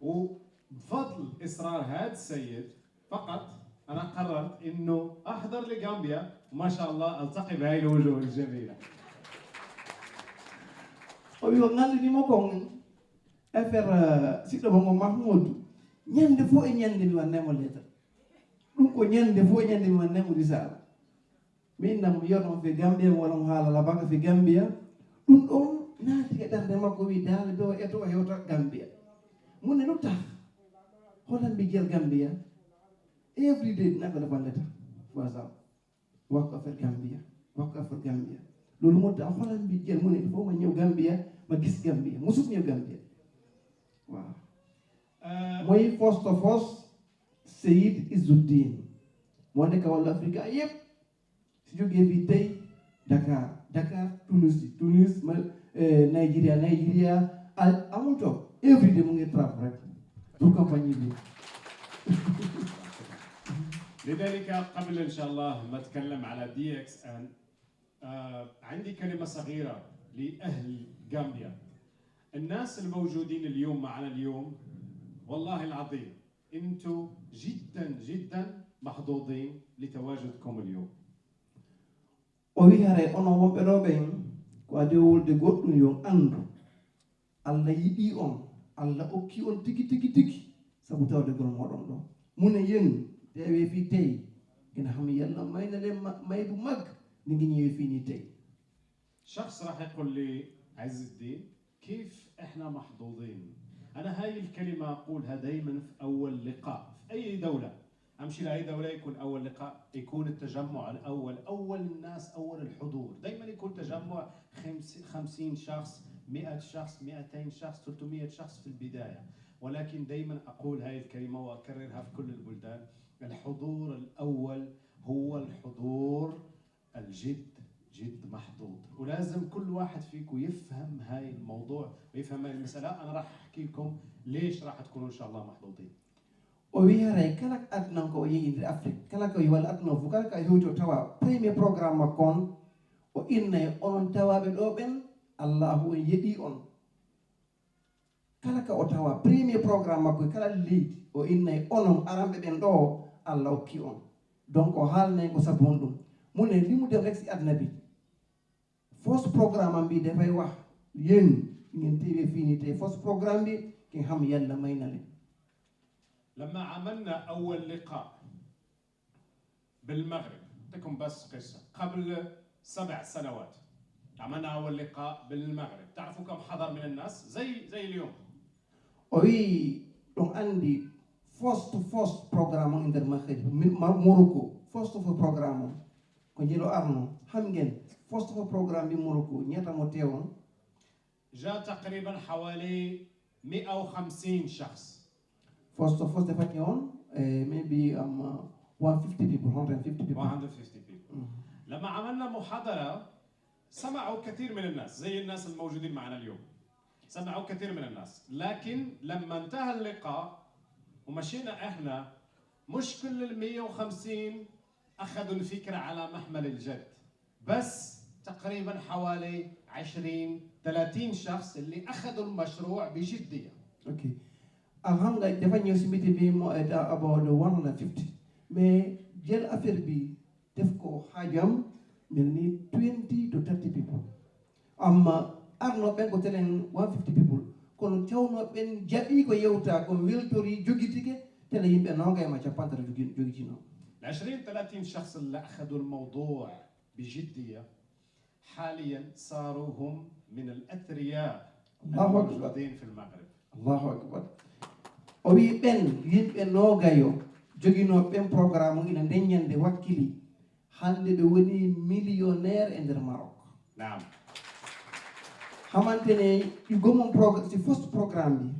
وبفضل إصرار هذا السيد فقط، أنا قررت إنه أحضر لغامبيا، وما شاء الله ألتقي بهاي الوجوه الجميلة. O wi o ngallini mo kon affaire, eh, siɗɗo mo ngo Mahmoud. Ñande fof e ñande mi wannay mo lettre. Ɗum ko ñande fof e ñande mi wannay mo risala. Min nam mi yiyata on fi Gambia, mi waɗa on haala labaka fi Gambia. Ɗum ɗon naati e ɓernde makko, wi daala ɗo e to hewta Gambia. Mun ne lu tax? Holan mbijjel Gambia? Every day ɗum affaire fallata. Whatsapp. Wakko affaire Gambia. Wakko affaire Gambia. Loolu moo tax holan mbijjel mu ne il faut ma ñëw Gambia, ma gis Gambia. Musut ñëw Gambia. Waaw. Euh, mooy first of all, Seyid Izzuddin. Moo nekk wàllu Afrika yépp. Si jógee fii tey, Dakar, Dakar, Tunis, Tunis, ma, eh, Nigeria, Nigeria, al-, amul toog. Every day mu ngi travel rek. Pour compagnie bi. لذلك قبل إن شاء الله ما أتكلم على دي إكس إن، آه، عندي كلمة صغيرة لأهل غامبيا. الناس الموجودين اليوم معنا اليوم، والله العظيم، أنتوا جدًا، جدًا محظوظين لتواجدكم اليوم. O wi haray onon wonɓe ɗo ɓen, ko adii wolde goɗɗum yo on anndu. Allah yiɗii on, Allah okkii on tigi, tigi, tigi, sabu tawdegol mooɗon ɗo. Mune yen, teewee fii tey, ina ham Yalla may na leen ma-, may bu mag, ni ngi ñëwee fii nii tey. شخص راح يقول لي: "عز الدين، كيف إحنا محظوظين؟" أنا هاي الكلمة أقولها دايمًا في أول لقاء في أي دولة. أمشي لأي دولة يكون أول لقاء، يكون التجمع الأول، أول الناس، أول الحضور. دايمًا يكون تجمع خمس-، خمسين شخص، مائة شخص، مائتين شخص، ثلاثمائة شخص في البداية. ولكن دايمًا أقول هاي الكلمة وأكررها في كل البلدان: الحضور الأول هو الحضور الجد جد محظوظ. ولازم كل واحد فيكم يفهم هاي الموضوع ويفهم هاي المسألة. أنا راح أحكي لكم ليش راح تكونوا إن شاء الله محظوظين. O wi haray kala aduna ko o yehi nder Afrique, kala ko walla aduna fof, kala ka hewti o tawa premier programme makko on, o innay onon tawaaɓe ɗo ɓen, Allahu on yeɗi on. Kala ka o tawa premier programme makko e kala leydi, o innay onon aranɓe ɓen ɗo, Allah okki on. Donc o haalnay ko sabu honɗum. Mune limude rek si aduna bi. Fos programme am bi dafay wax yéen ngeen téye fii nii te fos programme bi ki xam yàlla may na leen. لما عملنا أول لقاء بالمغرب، أعطيكم بس قصة. قبل سبع سنوات عملنا أول لقاء بالمغرب. تعرفوا كم حضر من الناس؟ زي زي اليوم. O wi ɗon andi first first programme on e nder Maghreb, mi- ma- Morocco, first first programme on. Ko njelo arno, xam ngeen first first programme bi Morocco, ñaata mo teewoon? جاء تقريبا حوالي مئة وخمسين شخص. First first dafa ñëwoon, eh, maybe am uh, one fifty people, one hundred fifty people. one hundred fifty people. لما عملنا محاضرة سمعوا كثير من الناس، زي الناس الموجودين معنا اليوم. سمعوا كثير من الناس، لكن لما انتهى اللقاء ومشينا احنا، مش كل ال مية وخمسين اخذوا الفكرة على محمل الجد، بس تقريبا حوالي عشرين ثلاثين شخص اللي اخذوا المشروع بجدية. Ok. Alhamdulillah, dafa ñëw si meeting bi mo eh, da- about the one hundred fifty. Mais jël affaire bi def ko xaajam mel ni twenty to thirty people. Amma arno ɓen ko telen one fifty people. Kono cawno ɓen jaɓi ko yewta ko weltori jogitike tele yimɓe nogay ma cappantato jogi- jogitino. ال عشرين ثلاثين شخص اللي اخذوا الموضوع بجدية حاليا صاروا هم من الاثرياء الله أكبر. الموجودين في المغرب. Allahu akbar. O wi ɓen yimɓe nogayo joginoo ɓen programme ina ndeññande wakkili hannde ɓe woni millionnaire e nder Maroc. نعم. Xamante ne yu gomon programme si first programme bi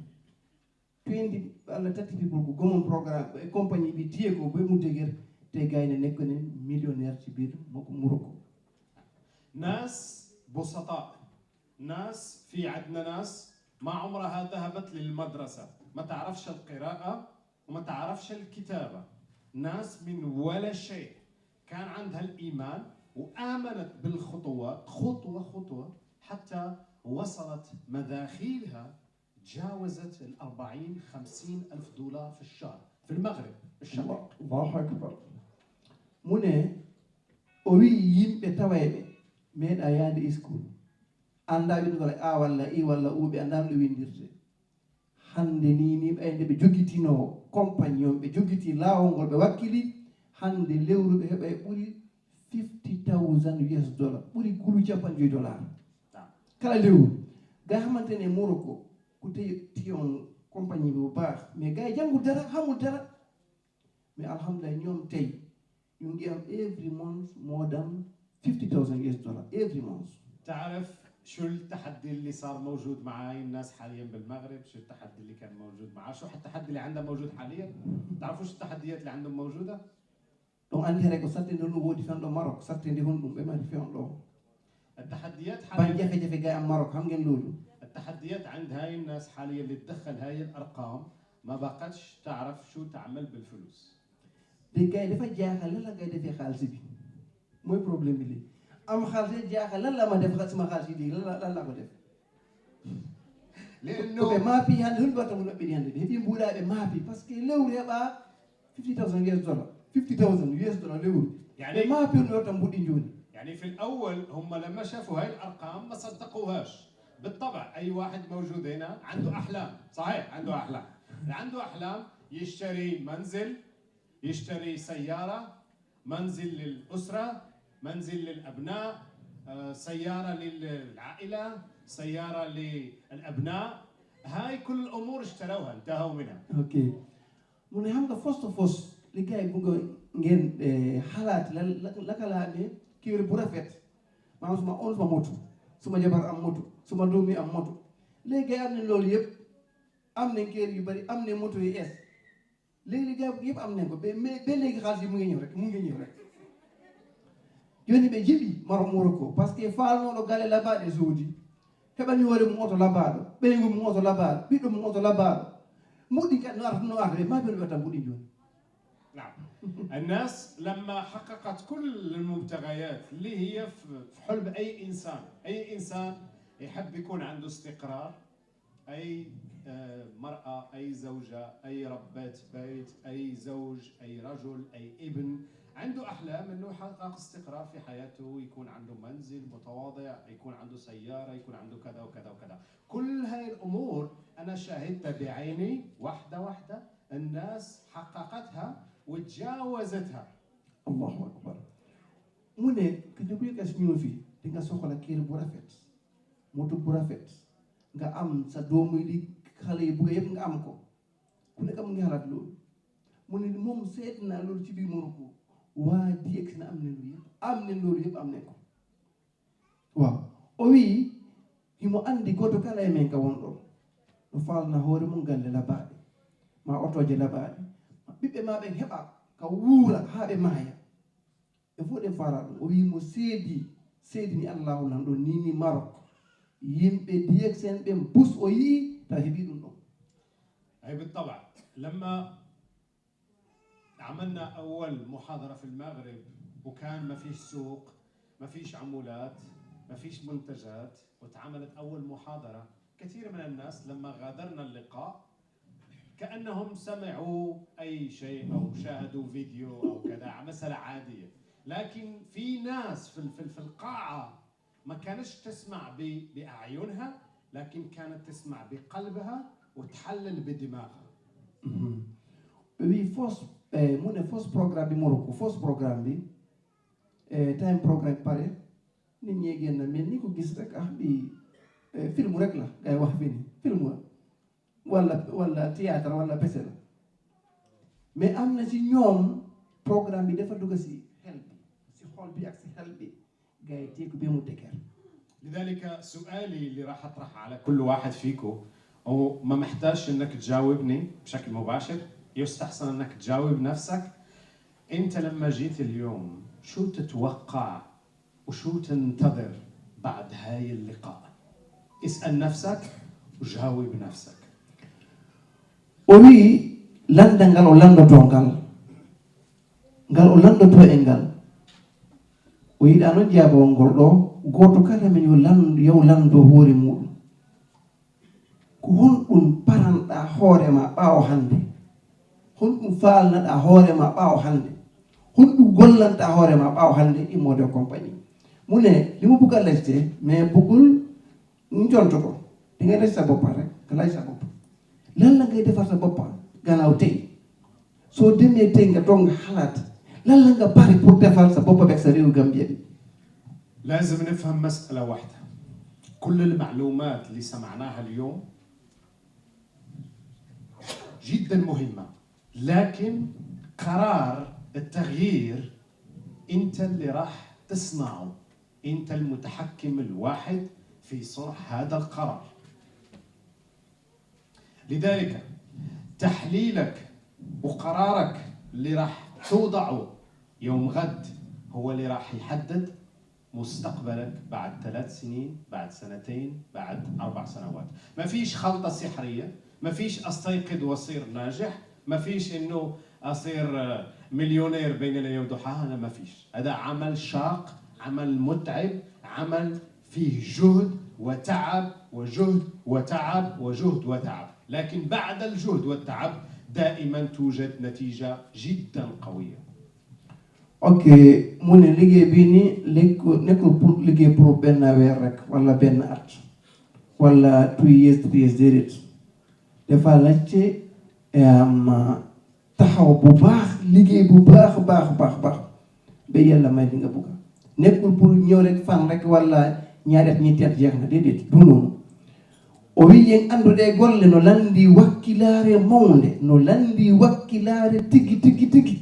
twenty walla thirty people ko gomon programme e compagnie bi tiye ko be mu deger te gayne nekk ne millionnaire ci biir moo ko Morocco. ناس بسطاء، ناس في عندنا ناس ما عمرها ذهبت للمدرسة، ما تعرفش القراءة وما تعرفش الكتابة، ناس من ولا شيء كان عندها الإيمان وآمنت بالخطوات خطوة خطوة حتى وصلت مداخيلها جاوزت الأربعين خمسين ألف دولار في الشهر في المغرب الشهر. Allahu akbar. Mu ne o wi yimɓe tawayɓe meeɗa yaade school, annda windugol a walla i walla u, ɓe annda no windirte. Hannde ni ni ɓayde ɓe jogitinoo compagnie on, ɓe jogiti laawol ngol, ɓe wakkili. Hannde lewru ɓe heɓa e ɓuri fifty thousand U S dollar, ɓuri kulu capanɗe joyi dollar. Kala lewru. Ga xamante ne Morocco ku tey ti on compagnie bi bu baax, mais gars yi jàngu dara, xamul dara. Mais alhamdulilah, ñoom tey ñu ngi am every month more than fifty thousand U S dollar every month. تعرف شو التحدي اللي صار موجود مع هاي الناس حاليا بالمغرب؟ شو التحدي اللي كان موجود معاه؟ شو التحدي اللي عنده موجود حاليا؟ تعرفوا شو التحديات اللي عندهم موجودة؟ Ɗon anndi hare ko sattinde honɗum woodi fewndo Maroc, sattinde honɗum ɓe mari fewndo. التحديات Ban حاليا jafe-jafe gay am Maroc, xam ngeen loolu. التحديات عند هاي الناس حاليا اللي تدخل هاي الأرقام ما بقتش تعرف شو تعمل بالفلوس. De gay dafa jaaxal lan la gay defee xaalis bi. Mooy problème bi lii. Am xaalis yi jaaxal lan la ma def sama xaalis yi di lan la lan la ko def. Ko ɓe لأنه maapi hannde, honɗum watta mun maɓɓe hannde ɓe heɓi mbuuɗa ɓe maapi parce que lewru heɓa fifty thousand U S dollar, fifty thousand U S dollar lewru. Ɓe يعني maapi honɗum watta mbuuɗi jooni. يعني في الأول هم لما شافوا هاي الأرقام ما صدقوهاش. بالطبع أي واحد موجود هنا عنده أحلام، صحيح؟ عنده أحلام. اللي عنده أحلام يشتري منزل، يشتري سيارة، منزل للأسرة، منزل للأبناء، آه، سيارة للعائلة، سيارة للأبناء. هاي كل الأمور اشتروها، انتهوا منها. Ok. Mu ne xam nga first first li gars yi bëgg ngeen eh, xalaat la la la ka laa ne kër bu rafet. Maanaam suma own suma moto, suma jabar am moto, suma doom yi am moto. Léegi gars yi am nañ loolu yëpp, am nañ kër yu bari, am nañ moto yu es. Léegi li gars yi yëpp am nañ ko, mais mais ba léegi xaalis yi mu ngi ñëw rek, mu ngi ñëw rek. Jooni ɓe jiɓi Maro-, Morocco, parce que faalnooɗo galle labaaɗe soodi, heɓani hoore mum oto labaaɗo, ɓeyngu mum oto labaaɗo, ɓiɗɗo mum oto labaaɗo. Mbuɗi kadi no arata, no arata, ɓe ma ɓe waɗata mbuɗi jooni. نعم. الناس لما حققت كل المبتغيات اللي هي في في حلم أي إنسان، أي إنسان يحب يكون عنده استقرار، أي آه، مرأة، أي زوجة، أي ربة بيت، أي زوج، أي رجل، أي ابن، عنده أحلام إنه يحقق استقرار في حياته، يكون عنده منزل متواضع، يكون عنده سيارة، يكون عنده كذا وكذا وكذا. كل هاي الأمور أنا شاهدتها بعيني، واحدة واحدة، الناس حققتها وتجاوزتها. Allahu akbar. Mu ne, ka ñu kuy gas ñoo fi, di nga soxla kër bu rafet, moto bu rafet, nga am sa doomu yi, di xale yi bugg yëpp nga am ko. Ku nekk mu ngi xalaat loolu. Mu ne moom seet naa loolu ci biir Morocco. Waa D X na am nañ loolu yëpp, am nañ loolu yëpp, am nañ ko. Waaw. O wi, himo anndi gooto kala e men ka wonɗo, no faalna hoore mum galle labaaɗe, ma otooje labaaɗe, ma ɓiɓɓe ma ɓen heɓa ka wuura haa ɓe maaya. E fof ɗen faala ɗum. O wi mo seedi, seedi ni Allahu lan ɗon ni ni Marok. Yimɓe D X N ɓen bus o yii, taw heɓi ɗum ɗon. أي بالطبع. لما عملنا أول محاضرة في المغرب وكان ما فيش سوق، ما فيش عمولات، ما فيش منتجات، واتعملت أول محاضرة، كثير من الناس لما غادرنا اللقاء كأنهم سمعوا أي شيء أو شاهدوا فيديو أو كذا، مسألة عادية. لكن في ناس في ال- في ال- في القاعة ما كانتش تسمع ب- بأعينها، لكن كانت تسمع بقلبها وتحلل بدماغها. Wi fos, eh, mu ne fos programme bi Morocco, fos programme bi, eh, time programme pare, nit ñi génn mel ni ko gis rek, ah, bi, eh, film rek la, ngay wax fii nii, film la. Wala, wala théâtre, wala pese la. Mais am na ci ñoom, programme bi dafa dugg si xel bi, si xol bi ak si xel bi. Gars yi téye ko ba mu dëgër. لذلك سؤالي اللي راح أطرحه على كل واحد فيكم، وما محتاجش إنك تجاوبني بشكل مباشر، يستحسن إنك تجاوب نفسك. أنت لما جيت اليوم، شو تتوقع وشو تنتظر بعد هاي اللقاء؟ اسأل نفسك وجاوب نفسك. O wi'i, lanndal ngal o lanndotoo ngal, ngal o lanndotoo e ngal, o yiɗaa noon jaabawol ngol ɗoo, gooto kala men yo lan-, yo lanndo hoore muuɗum. Ko honɗum paranɗaa hoore maa ɓaawo hannde? Honɗum faalnaɗaa hoore maa ɓaawo hannde? Honɗum gollantaa hoore maa ɓaawo hannde immoode e compagnie? Mu ne, li mu bugg a laajte, mais buggul ñu tontu ko. Di nga laaj sa bopp rek, nga laaj sa bopp. Lan la ngay defar sa bopp gannaaw tey? Soo demee tey nga toog nga xalaat, lan la nga pare pour defar sa bopp ak sa réew Gambia bi? لازم نفهم مسألة واحدة. كل المعلومات اللي سمعناها اليوم جدا مهمة، لكن قرار التغيير أنت اللي راح تصنعه، أنت المتحكم الواحد في صنع هذا القرار. لذلك تحليلك وقرارك اللي راح توضعه يوم غد هو اللي راح يحدد مستقبلك بعد ثلاث سنين، بعد سنتين، بعد أربع سنوات. ما فيش خلطة سحرية، ما فيش أستيقظ وأصير ناجح، ما فيش إنه أصير آه، مليونير بين ليلة وضحاها، أنا ما فيش. هذا عمل شاق، عمل متعب، عمل فيه جهد وتعب وجهد وتعب وجهد وتعب. لكن بعد الجهد والتعب دائما توجد نتيجة جدا قوية. Ok, mu ne liggéey bii nii lekku nekkul pour liggéey pour benn weer rek, wala benn at, wala two years, three years, déedéet. Dafa laajte, em, taxaw bu baax, liggéey bu baax, baax, baax, baax, ba Yàlla may li nga bugg. Nekkul pour ñëw rek fan rek, wala ñaari at, ñetti at, jeex na, déedéet, du noonu. O wi'i, en annduɗe golle no lanndii wakkilaare mawnde, no lanndii wakkilaare tigi, tigi, tigi.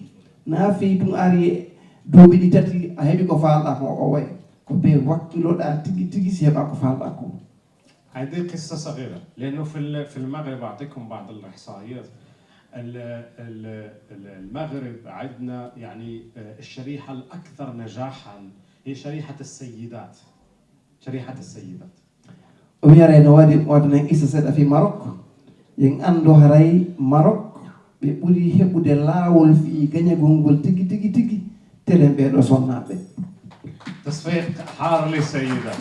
Na fii tun ari duuɓi ɗi tati, a heɓi ko faalɗaa ko, o wayi. Ko be wakkiloɗaa tigi, tigi, si heɓaa ko faalɗaa ko. هذه قصة صغيرة، لأنه في ال- في المغرب أعطيكم بعض الإحصائيات. ال- ال- ال- المغرب عندنا يعني آه، الشريحة الأكثر نجاحا هي شريحة السيدات. شريحة السيدات. O wiya haray no waɗi waɗanen isa seeɗa fii Marok. Yen anndu haray Marok ɓe ɓuri heɓude laawol fii gañagol ngol tigi tigi tigi telen ɓee ɗoo sonnaaɓe. تصفيق حار للسيدات.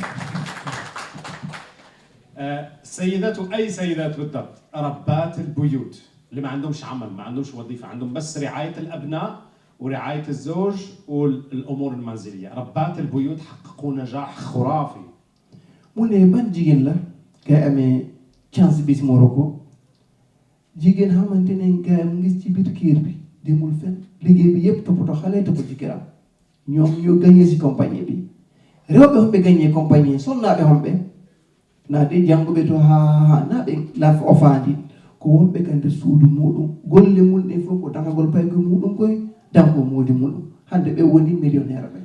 آه، سيدات، وأي سيدات بالضبط؟ ربات البيوت اللي ما عندهمش عمل، ما عندهمش وظيفة، عندهم بس رعاية الأبناء ورعاية الزوج والأمور المنزلية. ربات البيوت حققوا نجاح خرافي. Mu ne ban jigéen la ngay amee chance bi si Morocco? Jigéen xamante ne ngay am ngis ci biir kër bi, demul fenn, liggéey bi yépp toppatoo xale, toppatoo jëkkëram. Ñoom ñoo gagné si compagnie bi. Rewɓe homɓe gagné compagnie, sonnaaɓe homɓe? Naa de jannguɓe to haa haa naa ɓe laf ofaandi. Ko wonɓe ka nder suudu muɗum, golle mum ɗen fof ko dankagol paykoy muɗum koy, danko moodi muɗum. Hannde ɓe woni millionnaire ɓe.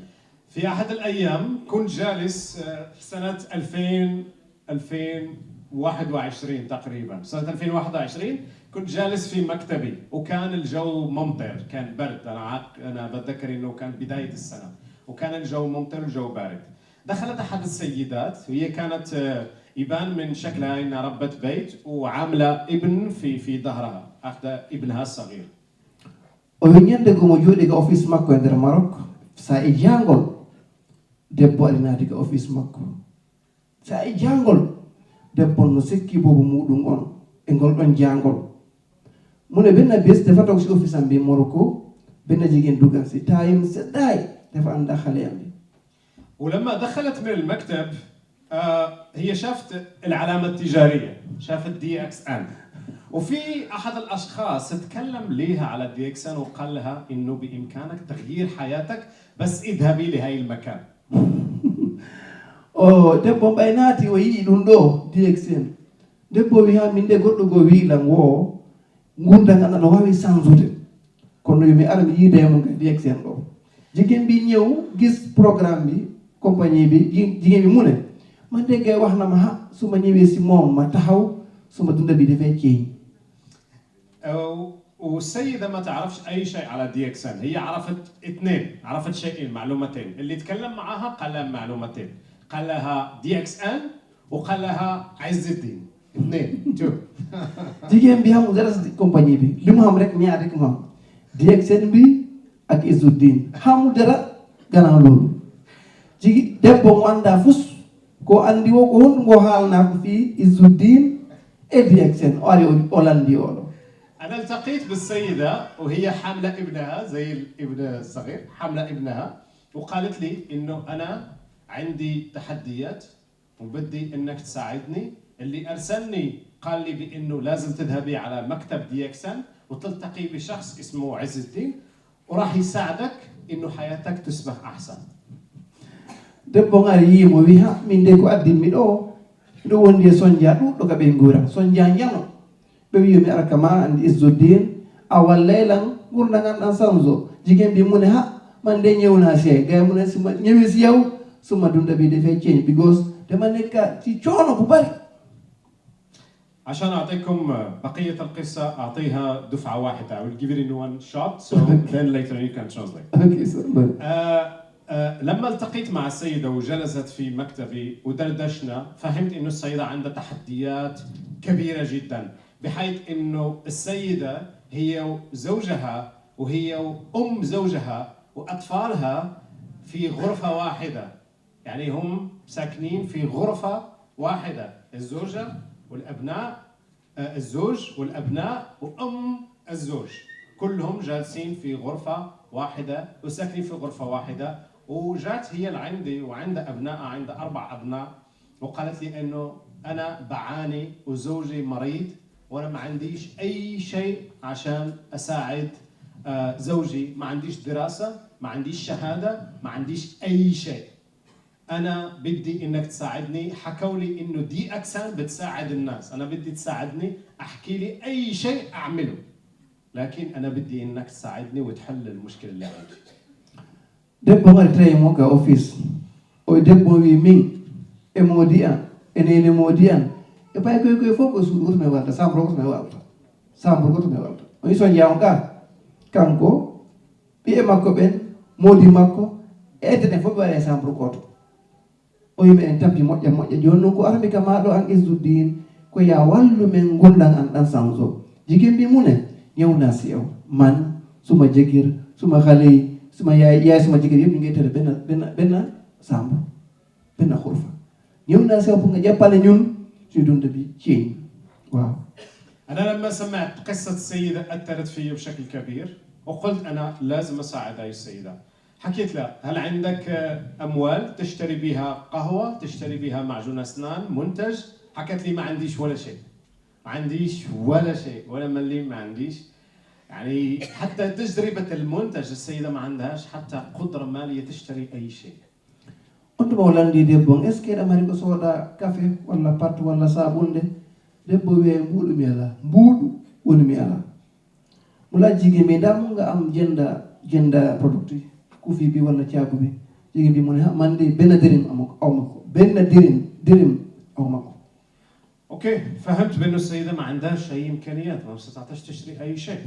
في أحد الأيام كنت جالس، آه، سنة ألفين، ألفين وواحد وعشرين تقريبًا، سنة ألفين وواحد وعشرين كنت جالس في مكتبي، وكان الجو ممطر، كان برد. أنا عاق-، أنا بتذكر إنه كان بداية السنة، وكان الجو ممطر، الجو بارد. دخلت أحد السيدات، وهي كانت، آه، يبان من شكلها إنها ربة بيت وعاملة ابن في، في ظهرها، أخذة ابنها الصغير. O wi ñande goo mo jooɗi ka office makko e nder Marok, saa'i jaangol, debbo ari naati ka office makko. Saa'i jaangol, debbo no sikki boobo muɗum on e ngol ɗon jaangol. Mu ne benn bés dafa toog si office am bi Morocco, benn jigéen dugal si taayam seddaay, dafa ànd ak xale am bi. ولما دخلت من المكتب، آه، هي شافت العلامة التجارية، شافت دي اكس ان، وفي أحد الأشخاص اتكلم ليها على دي اكس ان وقال لها إنه بإمكانك تغيير حياتك، بس اذهبي لهاي المكان. O debbo ɓay naati o yi'i ɗum ɗo D X N. Debbo wi ha min de goɗɗo goo wi'i lan wo ngurndan an ana waawi sansude. Kono yo mi ara mi yiida e mo nga D X N ɗo. Jigéen bi ñëw gis programme bi, compagnie bi, jigéen bi mu ne man de gay wax na ma ha su ma ñëwee si moom ma taxaw, suma dunda bi dafay ceeñ. والسيدة ما تعرفش أي شيء على دي اكس ان، هي عرفت اثنين، عرفت شيئين، معلومتين. اللي تكلم معاها قال لها معلومتين، قال لها دي اكس ان وقال لها عز الدين. اثنين، two. Jigéen bi xamul dara si compagnie bi, li mu xam rek ñaar rek mu xam, D X N bi ak Izzuddin. Xamul dara gannaaw loolu. Jigi debbo mo anndaa fus, ko anndi wo ko honɗum ngo haalnaa ko fii Izzuddin e D X N. O ari o lanndi oɗo. أنا التقيت بالسيدة وهي حاملة ابنها زي الابن الصغير، حاملة ابنها، وقالت لي إنه أنا عندي تحديات وبدي إنك تساعدني. اللي أرسلني قال لي بإنه لازم تذهبي على مكتب دي اكس ان وتلتقي بشخص اسمه عز الدين، وراح يساعدك إنه حياتك تصبح أحسن. Debbo on ari yii mo wi ha min de ko addin mi ɗo, miɗo wondi e sonja ɗuɗɗo ka ɓe nguuran sonja njano. Ɓe wi yo mi ara ka ma anndi Izzuddin, a wallay lan ngurndan an ɗan sanzo. Jigéen bi mu ne ha man de ñëw naa si ay gay mu ne si ma ñëwee si yow suma dunda bi dafay ceeñ because dama nekka ci coono bu bari. عشان أعطيكم بقية القصة، أعطيها دفعة واحدة. I will give it in one shot, so then later you can translate. Okay, so, but آه، آه، لما التقيت مع السيدة وجلست في مكتبي ودردشنا، فهمت إنه السيدة عندها تحديات كبيرة جدًا، بحيث إنه السيدة هي وزوجها وهي وأم زوجها وأطفالها في غرفة واحدة. يعني هم ساكنين في غرفة واحدة، الزوجة والأبناء، آه، الزوج والأبناء وأم الزوج، كلهم جالسين في غرفة واحدة وساكنين في غرفة واحدة. وجات هي لعندي وعندها أبناء، عندها أربع أبناء، وقالت لي إنه أنا بعاني وزوجي مريض، وأنا ما عنديش أي شيء عشان أساعد، آه، زوجي. ما عنديش دراسة، ما عنديش شهادة، ما عنديش أي شيء. أنا بدي إنك تساعدني. حكوا لي إنه دي أكسان بتساعد الناس، أنا بدي تساعدني، أحكي لي أي شيء أعمله، لكن أنا بدي إنك تساعدني وتحل المشكلة اللي عندي. Debbo on ari tawi mo ka office. O debbo wi min e moodi an e nene moodi an e paykoy koy fof ko suudu goto mi walta, chambre goto mi walta, chambre goto mi walta. O wi sonja on ka kanko, ɓiye makko ɓen, moodi makko, E internet fof ɓe waɗa e chambre gooto. O wi meɗen tampi moƴƴa moƴƴa. Jooni noon ko armi ka maa ɗo an Izzuddin, ko ya wallu men ngurndan an ɗan sanzo. Jigéen bi mu ne, ñëw naa si yow, man, suma jëkkër, suma xale yi, suma yaay, yaay suma jëkkër yëpp ñu ngi tëdd benn benn benn chambre, benn xurfa. Ñëw naa si yow pour nga jàppale ñun suñu dund bi ci waaw. أنا لما سمعت قصة السيدة أثرت فيا بشكل كبير، وقلت أنا لازم أساعد هاي السيدة. حكيت لها: هل عندك أموال تشتري بها قهوة، تشتري بها معجون أسنان، منتج؟ حكت لي: ما عنديش ولا شيء، ما عنديش ولا شيء، ولا مليم ما عنديش. يعني حتى تجربة المنتج السيدة ما عندهاش حتى قدرة مالية تشتري أي شيء. On tuma o lanndii debbo on, est ce que eɗa mari ko sooda kafe walla pat walla saabunde? Debbo wiya, mbuuɗu mi alaa, mbuuɗu woni mi alaa. Mu laaj jigéen bi, ndaa mun nga am jënda jënda produit kufi bi wala caabu bi? Jigéen bi mu ne, ha man de benn dërëm amu aw ma ko, benn dërëm dërëm aw ma ko. اوكي، فهمت بانه السيده ما عندهاش اي امكانيات، ما استطاعتش تشتري اي شيء.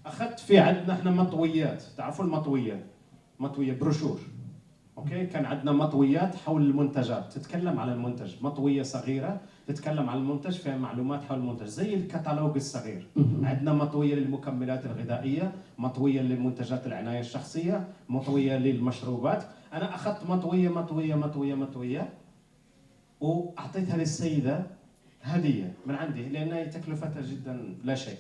اخذت في عندنا احنا مطويات، تعرفوا المطويات؟ مطويه، بروشور. اوكي، كان عندنا مطويات حول المنتجات، تتكلم على المنتج، مطويه صغيره تتكلم عن المنتج، فيها معلومات حول المنتج زي الكتالوج الصغير. عندنا مطويه للمكملات الغذائيه، مطويه لمنتجات العنايه الشخصيه، مطويه للمشروبات. انا اخذت مطويه مطويه مطويه مطويه واعطيتها للسيده هديه من عندي، لان هي تكلفتها جدا لا شيء،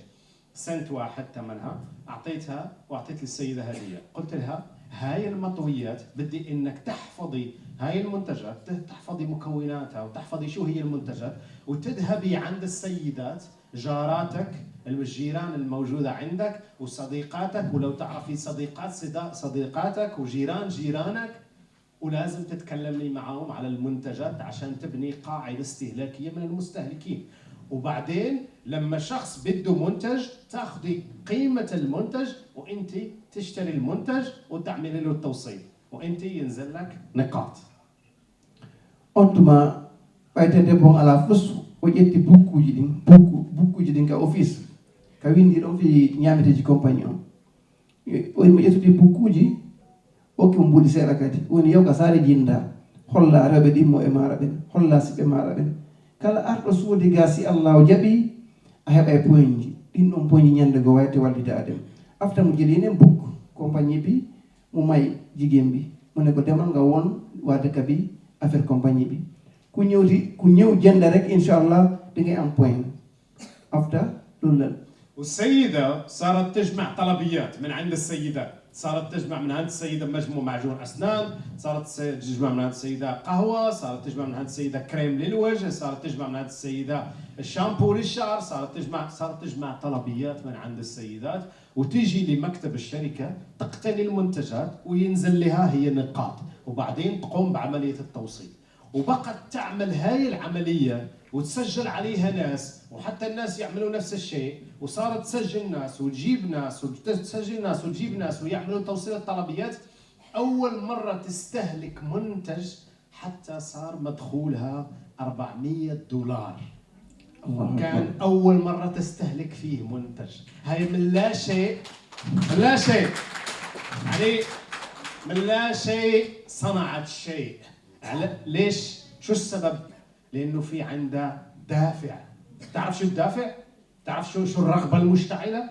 سنت واحد ثمنها. اعطيتها واعطيت للسيده هديه، قلت لها: هاي المطويات بدي انك تحفظي هاي المنتجات، تحفظي مكوناتها وتحفظي شو هي المنتجات، وتذهبي عند السيدات جاراتك، الجيران الموجوده عندك، وصديقاتك، ولو تعرفي صديقات صدا- صديقاتك وجيران جيرانك، ولازم تتكلمي معاهم على المنتجات عشان تبني قاعدة استهلاكية من المستهلكين. وبعدين لما شخص بده منتج، تاخدي قيمة المنتج وانت تشتري المنتج وتعملي له التوصيل، وانت ينزل لك نقاط. On tuma ɓayte debbo on alaa fus, o ƴetti bukkuuji ɗin, bukku bukkuuji ɗin ka office, ka winndi ɗon fii ñaameteeji compagnie on. Woni mo ƴettude bukkuuji, okki mo mbuuɗi seeɗa kadi. Woni yaw ka saare jinndaa, holla rewɓe ɗimmo e maaɗa ɓen, holla siɓɓe maaɗa ɓen. Kala arɗo soodi ga, si Allaahu jaɓii, a heɓay poñji. Ɗin ɗon poñji ñannde goo wayte wallidaade mo. Afta mo jeli nen bukku, compagnie bi, mo may jigéen bi. Mo ne ko demal nga won waade kabi affaire compagnie bi. Ku ñëwti, ku ñëw jënda rek, inchallah, da ngay am poñ. Afta ɗum ɗon. والسيدة صارت تجمع طلبيات من عند السيدات، صارت تجمع من عند السيدة مجموع معجون أسنان، صارت تجمع من عند السيدة قهوة، صارت تجمع من عند السيدة كريم للوجه، صارت تجمع من عند السيدة الشامبو للشعر، صارت تجمع صارت تجمع طلبيات من عند السيدات، وتيجي لمكتب الشركة تقتني المنتجات وينزل لها هي نقاط، وبعدين تقوم بعملية التوصيل. وبقت تعمل هاي العملية وتسجل عليها ناس، وحتى الناس يعملوا نفس الشيء، وصارت تسجل ناس وتجيب ناس وتسجل ناس وتجيب ناس ويعملوا توصيل الطلبيات. أول مرة تستهلك منتج حتى صار مدخولها أربعمية دولار. كان أول مرة تستهلك فيه منتج. هاي من لا شيء، من لا شيء، يعني من لا شيء صنعت شيء. على ليش؟ شو السبب؟ لأنه في عندها دافع. تعرف شو الدافع؟ تعرف شو شو الرغبة المشتعلة؟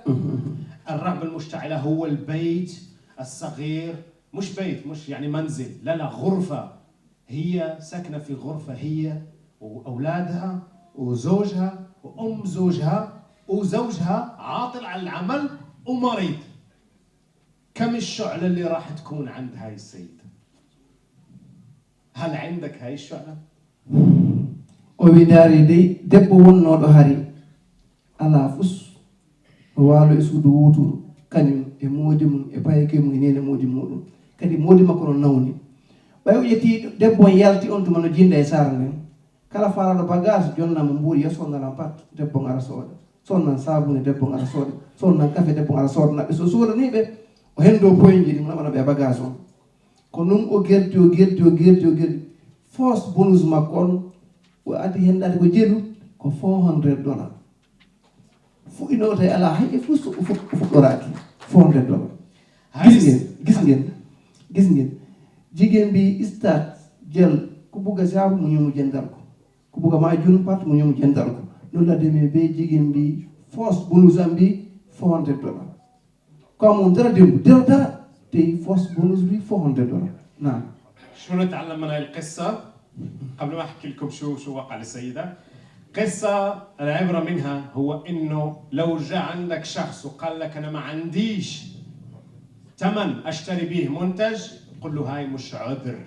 الرغبة المشتعلة هو البيت الصغير، مش بيت، مش يعني منزل، لا لا، غرفة. هي ساكنة في غرفة، هي وأولادها وزوجها وأم زوجها، وزوجها عاطل على العمل ومريض. كم الشعلة اللي راح تكون عند هاي السيدة؟ هل عندك هاي الشعلة؟ O wi, ndaari dey, debbo wonnooɗo hari alaa fus, no waalo e suudu wooturu, kañum e moodi mum e payke mum e neene moodi muuɗum. Kadi moodi makko no nawni. Ɓay o ƴetti debbo on, yalti on tuma, no jinnda e saare nden. Kala faalaaɗo bagage, jonnaa mo mbuuɗi, yo sonnanam pat, debbo on ara sooda. Sonnan saabune, debbo on ara sooda. Sonnan kafe, debbo on ara soodana ɓe. So soodanii ɓe, o henndoo poyji ɗin, o naɓana ɓe e bagage on. Ko non o gerti, o gerti, o gerti, o gerti. Foos bonus makko on, o addi henndaade ko jeelu, ko four hundred dollars. Fuɗɗinoo tawi alaa hay e fus, o fuɗ- o fuɗɗoraaki. Four hundred dollars. Gis ngeen, gis ngeen, gis ngeen. Jigéen bi start jël ku bugg a saabu mu ñëw mu jëndal ko, ku bugg a maa jun pat mu ñëw mu jëndal ko. Noonu la demee ba jigéen bi force bonus am bi four hundred dollars. Ku amoon dara démb, dara dara, tey force bonus bi four hundred dollars. Naam. شنو نتعلم من هاي القصة؟ قبل ما أحكي لكم شو شو وقع للسيدة. قصة العبرة منها هو إنه لو جاء عندك شخص وقال لك: "أنا ما عنديش تمن أشتري بيه منتج"، قل له: "هاي مش عذر،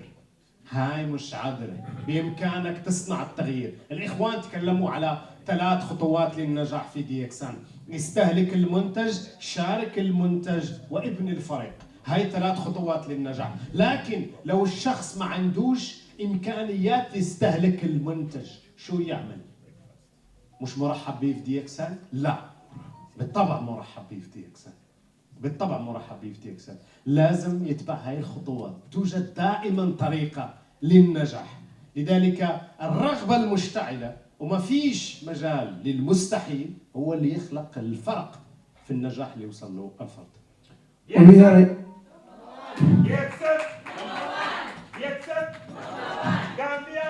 هاي مش عذر، بإمكانك تصنع التغيير". الإخوان تكلموا على ثلاث خطوات للنجاح في دي إكس إن: استهلك المنتج، شارك المنتج، وابن الفريق. هاي ثلاث خطوات للنجاح. لكن لو الشخص ما عندوش إمكانيات يستهلك المنتج، شو يعمل؟ مش مرحب بيه في دي إكس إن؟ لا، بالطبع مرحب بيه في دي إكس إن. بالطبع مرحب بيه في دي إكس إن. لازم يتبع هاي الخطوات، توجد دائما طريقة للنجاح. لذلك الرغبة المشتعلة، وما فيش مجال للمستحيل، هو اللي يخلق الفرق في النجاح اللي يوصل له الفرد. O wiyaare Dixon, Dixon, Gambia.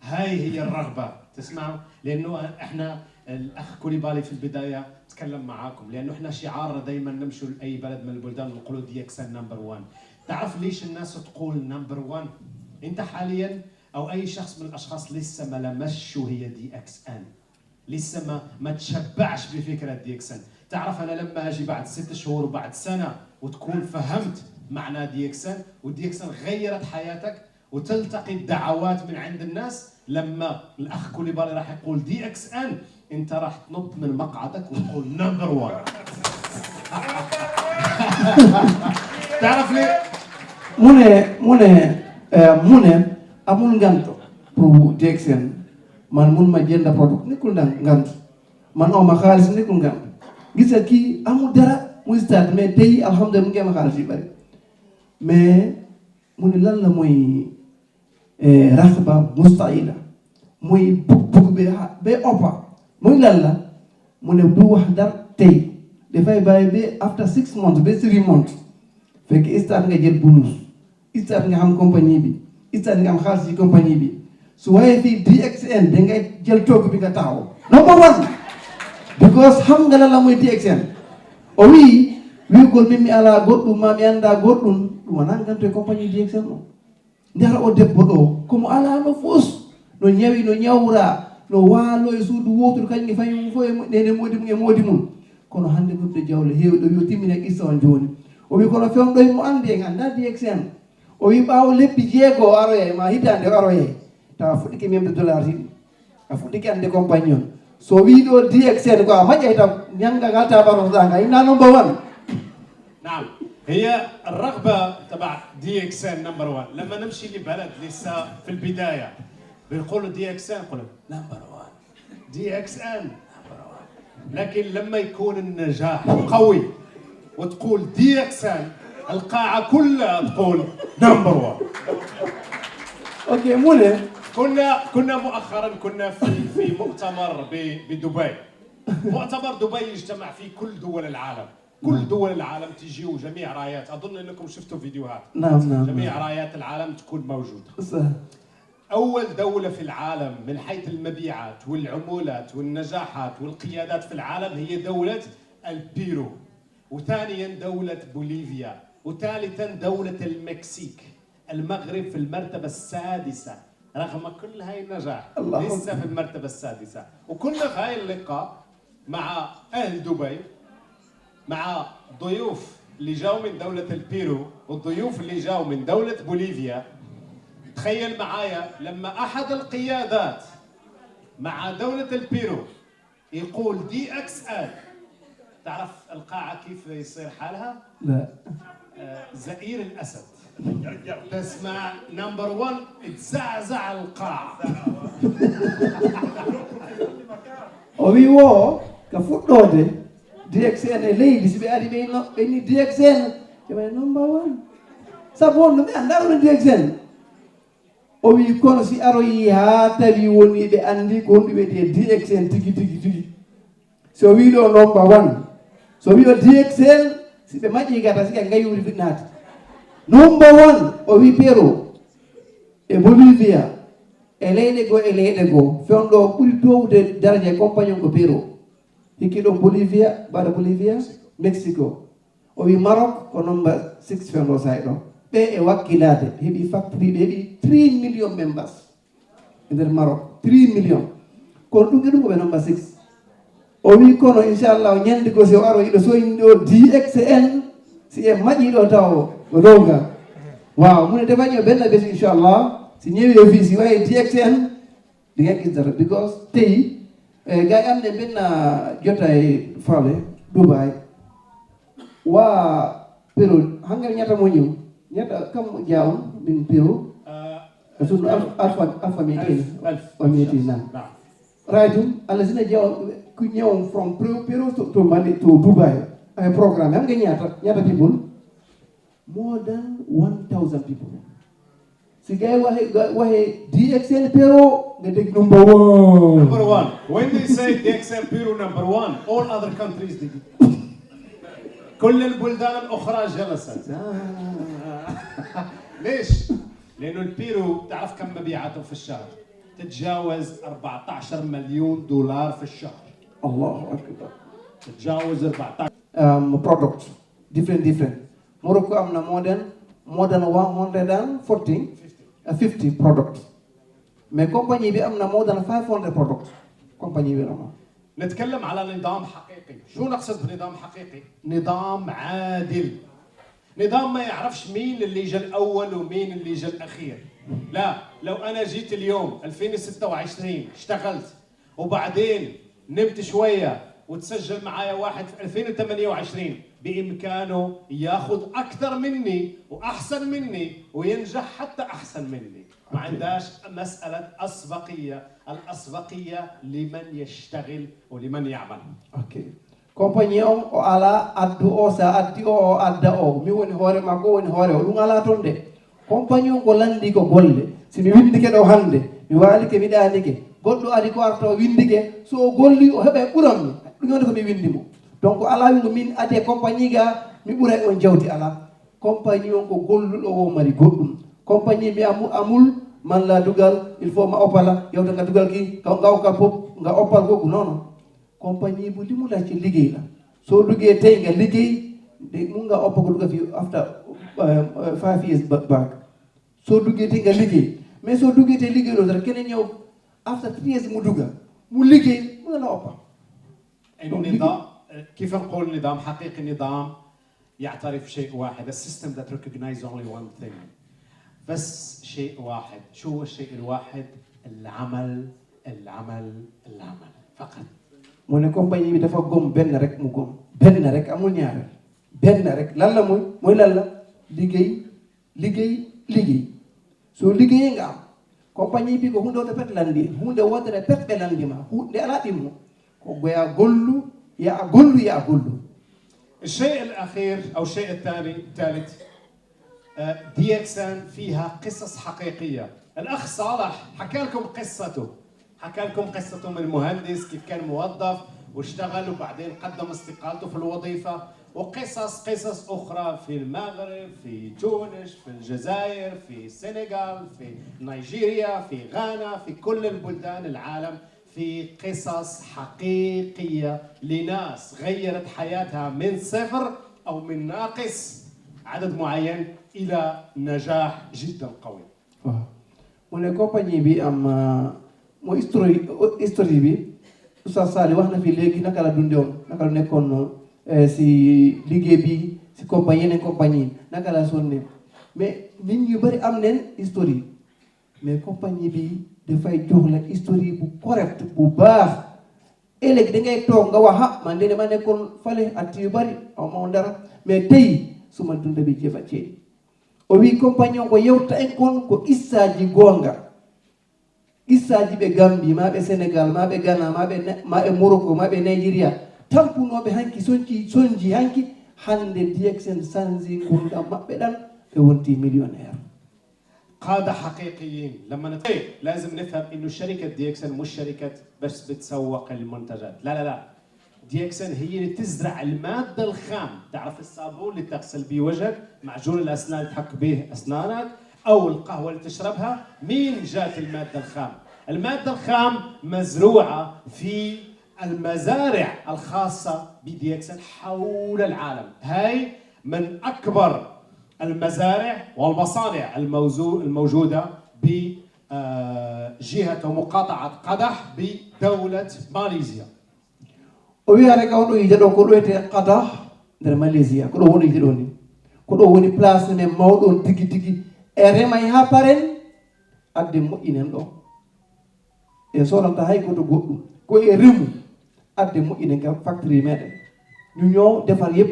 هاي هي الرغبة، تسمعوا؟ لأنه احنا الأخ كوليبالي في البداية تكلم معاكم، لأنه احنا شعارنا دايما نمشوا لأي بلد من البلدان نقولوا دي إكس إن نمبر وان. تعرف ليش الناس تقول نمبر وان؟ انت حاليا أو أي شخص من الأشخاص لسه ما لمسش شو هي دي إكس إن، لسه ما ما تشبعش بفكرة دي إكس إن. تعرف، أنا لما أجي بعد ست شهور وبعد سنة وتكون فهمت معنى دي إكس إن، ودي إكس إن غيرت حياتك، وتلتقي بدعوات من عند الناس، لما الأخ كوليبالي راح يقول دي إكس إن، أنت راح تنط من مقعدك وتقول نمبر وان. تعرف ليه؟ Mu ne, mu ne, eh, mu ne, amul ngant pour D X N. Man mun ma jënd produit, nekkul ngan-, ngant. Man aw ma xaalis, nekkul ngant. Gis nga kii amul dara, muy start, mais tey, alhamdulilah, mu ngi am xaalis yu bari. Mais mu ne, lan la mooy, eh, raxba mustaila? Mooy bugg, bugg be ha-, be oppa. Mooy lan la? Mu ne, du wax dara tey. Dafay bàyyi ba after six months, ba three months. Fekk start nga jël bonus. Start nga xam compagnie bi. Start nga xam xaalis ci compagnie bi. Su waxee fii D X N, da ngay jël toog bi nga taxaw. Number one. Because xam nga lan la mooy D X N. O wi, wi gol min mi ala goɗɗum, ma mi anda goɗɗum. Ɗum wona nganto e compagnie D X N o. Ndara o debbo ɗo, komo ala no fos. No ñawi, no ñawra, no waalo e suudu wootudu, kañum e fañum fof e mo-, nene moodi mum e moodi mum. Kono hannde ɓurɓe jawle heewi ɗo, yo timmine qissa on jooni. O wi kono fewndo e mo anndi en annda D X N. O wi ɓaawo lebbi jeego o aroyay ma hitaande o aroyay. Tawa fuɗɗike memde dollar hiɗi. A fuɗɗike annde compagnie on. So wi ɗo D X N ko a maƴƴay tan ñannga ngal ta banotoɗa nga inna number one. نعم، هي الرغبة تبع دي إكس إن نمبر وان. لما نمشي لبلد لسه في البداية بنقول دي إكس إن، نقول نمبر وان، دي إكس إن نمبر وان. لكن لما يكون النجاح قوي وتقول دي إكس إن، القاعة كلها تقول نمبر وان. Ok, mu ne. كنا كنا مؤخرا كنا في في مؤتمر ب- بدبي. مؤتمر دبي يجتمع فيه كل دول العالم، كل دول العالم تجي وجميع رايات، أظن أنكم شفتوا فيديوهات. نعم، نعم، جميع نعم. رايات العالم تكون موجودة. صح. أول دولة في العالم من حيث المبيعات والعمولات والنجاحات والقيادات في العالم هي دولة البيرو، وثانيا دولة بوليفيا، وثالثا دولة المكسيك. المغرب في المرتبة السادسة رغم كل هاي النجاح، الله لسه أكبر. في المرتبة السادسة. وكنا في هاي اللقاء مع أهل دبي، مع ضيوف اللي جاوا من دولة البيرو والضيوف اللي جاوا من دولة بوليفيا. تخيل معايا لما أحد القيادات مع دولة البيرو يقول دي إكس إن، تعرف القاعة كيف يصير حالها؟ لا. آه، زئير الأسد. تسمع نمبر وان، اتزعزع القاعة. O wi wo ka fuɗɗoode D X N e leydi, si ɓe ari ɓe no ɓe ni D X N, ɓe waɗi number one. Sabu on no ɓe annda no D X N. O wi kono si aroyi haa tawi woni ɓe anndi ko honɗum wiyetee D X N tigi tigi tigi. So wi ɗo number one, so wi o D X N, si ɓe maƴƴi gata si ka ngayuuri fiɗnaade. Number one, o wi Peru, e Bolivia, e leyɗe goo, e leyɗe goo. Fewndo ɓuri towde daraja e compagnie on ko Peru. Hikki ɗon Bolivia, baɗa Bolivia, Mexico. O wi Maroc ko number six fewndo saay ɗo. Ɓe e wakkilaade, heɓi factory, ɓe heɓi three million members. E nder Maroc, three million. Kono ɗum e ɗum ko ɓe number six. O wi kono inchallah ñande goo si o aro iɗo soyni ɗo D X N, si e maƴi ɗo taw o donga. Waaw, mu ne dafa ñëw benn bés inchallah, si ñëwee fii si waxee D X N, di nga gis dara because tey eh, gars yi am ne benn jota e faale Dubai. Waa Peru, hangar ñaata moo ñëw? Ñaata kam jaawum min Peru? Sun alf- alfa alfa meeting. Alf. Wa meeting nan. Naam. Right, um, Allah sina jaw ku ñëw from Peru, Peru to, to Mali to Dubai. Ay programme am nga ñaata ñaata people? More than one thousand people. Si gay waxe waxe D X N Peru nga dégg number one. Number one. When they say D X N Peru number one, all other countries did it. كل البلدان الأخرى جلست. ليش؟ لأنه البيرو تعرف كم مبيعاتهم في الشهر؟ تتجاوز أربعتاشر مليون دولار في الشهر. الله أكبر. تتجاوز أربعتاشر. Um, product different different. Morocco am na more than more than one hundred forty, uh, fifty product. Mais compagnie bi am na more than five hundred product. Compagnie bi am. نتكلم على نظام حقيقي. شو نقصد بنظام حقيقي؟ نظام عادل. نظام ما يعرفش مين اللي جا الأول ومين اللي جا الأخير. لا، لو أنا جيت اليوم ألفين وستة وعشرين اشتغلت وبعدين نمت شوية وتسجل معايا واحد في ألفين وثمانية وعشرين، بإمكانه ياخد أكتر مني وأحسن مني وينجح حتى أحسن مني. ما عندهاش مسألة أسبقية. الأسبقية لمن يشتغل ولمن يعمل. Okay. Compagnie on o alaa addu o, so a addi o, o adda o, mi woni hoore makko, o woni hoore o, ɗum alaa toon de. Compagnie on ko lanndii ko golle. Si mi winndike ɗo hannde, mi waalike, mi ɗaanike, goɗɗo ari ko arta o winndike, so o gollii o heɓay ɓuran mi, ɗum woni ko mi winndi mo. Donc alaa winngo min ade compagnie ga mi ɓuray on jawdi, alaa. Compagnie on ko golluɗo o mari goɗɗum. Compagnie mi amu amul man la dugal il faut ma opala yewta nga dugal ki ka nga opal pop nga opal gogu nono. Compagnie bu limu la ci liggéey la. So duggee tey nga liggéey de mun nga oppa ko dugal fi after uh, uh, five years ba- back. So duggee tey nga liggéey mais so duggee tey liggéey loolu rek keneen ñëw after three years mu dugal mu liggéey mun nga la oppa. النظام كيف نقول نظام حقيقي؟ نظام يعترف شيء واحد. A system that recognize only one thing. بس شيء واحد. شو هو الشيء الواحد؟ العمل، العمل، العمل فقط. Mu ne compagnie bi dafa gom benn rek mu gom benn rek amul ñaareel benn rek lan la mooy mooy lan la liggéey liggéey liggéey. So liggéeyee nga am compagnie bi ko hunde wotere pet lanndi hunde wotere pet ɓe lanndi ma hunde ala ɗimmo ko goya gollu ya a gollu ya a gollu. الشيء الأخير أو الشيء الثاني الثالث دي اكس ان فيها قصص حقيقية. الأخ صالح حكى لكم قصته، حكى لكم قصته من مهندس كيف كان موظف واشتغل وبعدين قدم استقالته في الوظيفة، وقصص قصص أخرى في المغرب، في تونس، في الجزائر، في السنغال، في نيجيريا، في غانا، في كل البلدان العالم، في قصص حقيقية لناس غيرت حياتها من صفر أو من ناقص عدد معين إلى نجاح جدا قوي. Waaw. Mu ne compagnie bi am mo histori histori bi Oustaz Sali wax na fi léegi naka la dunde woon naka la nekkoon si liggéey bi si compagnie yeneen compagnie naka la sonne mais nit ñu bëri am neen histori mais compagnie bi dafay jox la histori bu correct bu baax ëllëg da ngay toog nga wax ah man de dama nekkoon fale at yu bëri aw ma woon dara mais tey suma dund bi jëfa ceeb o wi compagnie on ko yewta en kon ko qissaaji goonga qissaaji ɓe gambi ma ɓe sénégal ma ɓe ghana ma ɓe ma ɓe morocco ma ɓe nigeria tampunooɓe hanki sonji sonji hanki hannde dxn sanji ngurdam maɓɓe ɗan ɓe wonti millionnaire. قادة حقيقيين لما نت... لازم نفهم انه شركة دي اكس ان مش شركة بس بتسوق المنتجات. لا لا لا. دي اكس ان هي اللي تزرع المادة الخام. تعرف الصابون اللي تغسل بيه وجهك، معجون الأسنان اللي تحك بيه أسنانك، أو القهوة اللي تشربها، مين جات المادة الخام؟ المادة الخام مزروعة في المزارع الخاصة ب دي اكس ان حول العالم. هاي من أكبر المزارع والمصانع الموزو-، الموجودة ب، آه، جهة ومقاطعة قدح بدولة ماليزيا. O wiyaare ka on ɗo yiide ɗo ko ɗo wiyetee Qadah nder Malaysia, ko ɗo woni yiide ɗo ni. Ko ɗo woni place men mawɗo on tigi tigi. E remay haa paren, adde moƴƴinen ɗo. En soodanta hay gooto goɗɗum. Ko e remu, adde moƴƴinen ka factory meɗen. Ñu ñëw defar yëpp.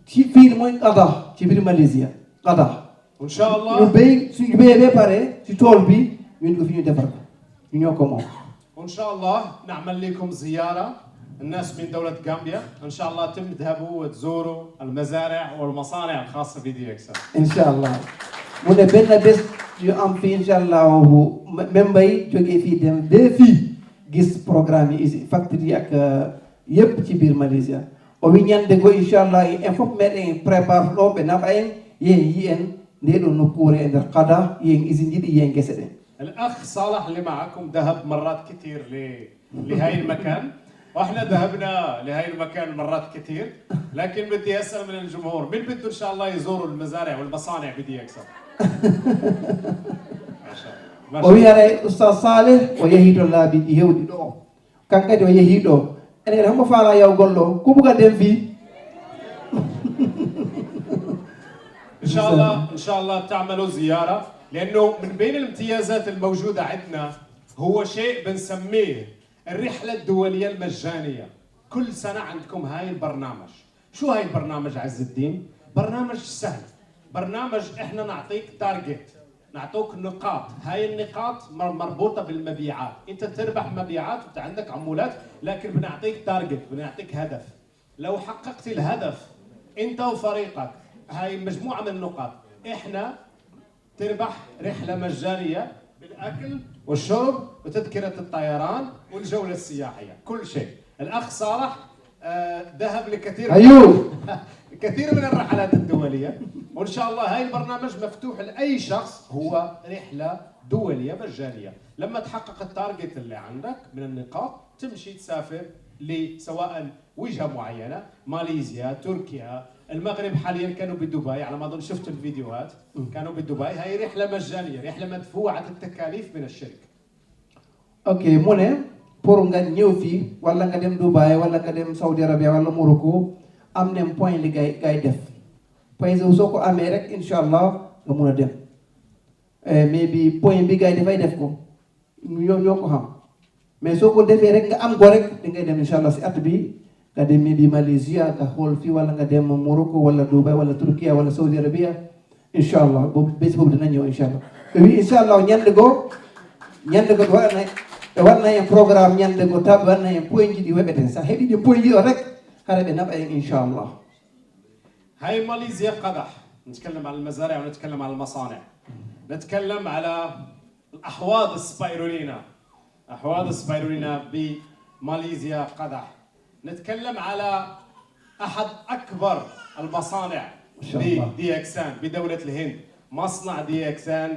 Ci fii mooy Qadah, ci biir Malaysia. Qadah. ان شاء Ñu الله béy, suñu béyee ba pare, ci tool bi, ñun ko fi ñu defar ko. Ñu ñoo ko moom. وان شاء الله نعمل لكم زياره. الناس من دوله غامبيا ان شاء الله تم تذهبوا وتزوروا المزارع والمصانع الخاصه ب دي اكس ان. Incha Allah. Mu ne benn bés ñu am fi, incha Allah, bu membay jógee fii dem ba fii, gis programme yi, factory yi ak, euh, yëpp ci biir Malaysia. O wi ñande go, incha Allah, en fof meɗen prépare ɗo ɓe naɓa en, yehen yiyen nde ɗo nokkuure e nder Qadah, yiyen usine ji ɗi, yiyen gese ɗen. الاخ صالح اللي معكم ذهب مرات كثير ل... لهاي المكان، واحنا ذهبنا لهاي المكان مرات كثير، لكن بدي اسال من الجمهور، مين بده ان شاء الله يزوروا المزارع والمصانع ب دي اكس ان؟ ما شاء الله. ما O شاء الله. wiyaray Oustaz Saleh o yehii to laabi ɗi heewɗi ɗo. Kan kadi o yehii ɗo. Ene kadi hombo faalaa yawgol ɗo? Ko buga dem fii? ان شاء الله، ان شاء الله تعملوا زياره، لانه من بين الامتيازات الموجوده عندنا هو شيء بنسميه الرحله الدوليه المجانيه. كل سنه عندكم هاي البرنامج. شو هاي البرنامج عز الدين؟ برنامج سهل. برنامج احنا نعطيك تارجت، نعطوك نقاط. هاي النقاط مر- مربوطه بالمبيعات. انت تربح مبيعات وانت عندك عمولات، لكن بنعطيك تارجت، بنعطيك هدف. لو حققت الهدف انت وفريقك، هاي مجموعه من النقاط، احنا تربح رحله مجانيه بالاكل والشرب وتذكره الطيران والجوله السياحيه، كل شيء. الاخ صالح، آه، ذهب لكثير Ayuu. كثير من الرحلات الدوليه، وان شاء الله هاي البرنامج مفتوح لاي شخص، هو رحله دوليه مجانيه. لما تحقق التارجت اللي عندك من النقاط، تمشي تسافر لسواء وجهه معينه، ماليزيا، تركيا، المغرب. حاليا كانوا بدبي، على ما اظن شفت الفيديوهات، كانوا بدبي. هاي رحله مجانيه، رحله مدفوعه التكاليف من الشركه. Ok, mu ne pour nga ñëw fii, wala nga dem Dubai, wala nga dem Saudi Arabia, wala Morocco, am nañ point li gay gay def. Point soo ko amee rek, incha Allah, nga mun a dem. Eh, mais bi point bi gay dafay def ko, ñoo ñoo ko xam. Mais soo ko defee rek, nga am ko rek, da ngay dem, incha Allah, si at bi, nga dem maybe Malaysia, nga xool fii, wala nga dem Morocco, wala Dubai, wala Turquia, wala Saudi Arabia. Incha Allah, boobu bés boobu dina ñëw, incha Allah. Ɓe wi, incha Allah, ñande go, ñande go ɓe waɗana, ɓe waɗana en programme ñande go, taw ɓe waɗana en point ji ɗi weɓeten. Sa heɓi ɗi point ji ɗo rek, hara ɓe naɓa en, incha Allah. هاي ماليزيا قدح، نتكلم عن المزارع ونتكلم عن المصانع، نتكلم على الأحواض السبايرولينا، أحواض السبايرولينا بماليزيا قدح، نتكلم على أحد أكبر المصانع ما شاء الله. ب دي اكس ان بدولة الهند، مصنع دي اكس ان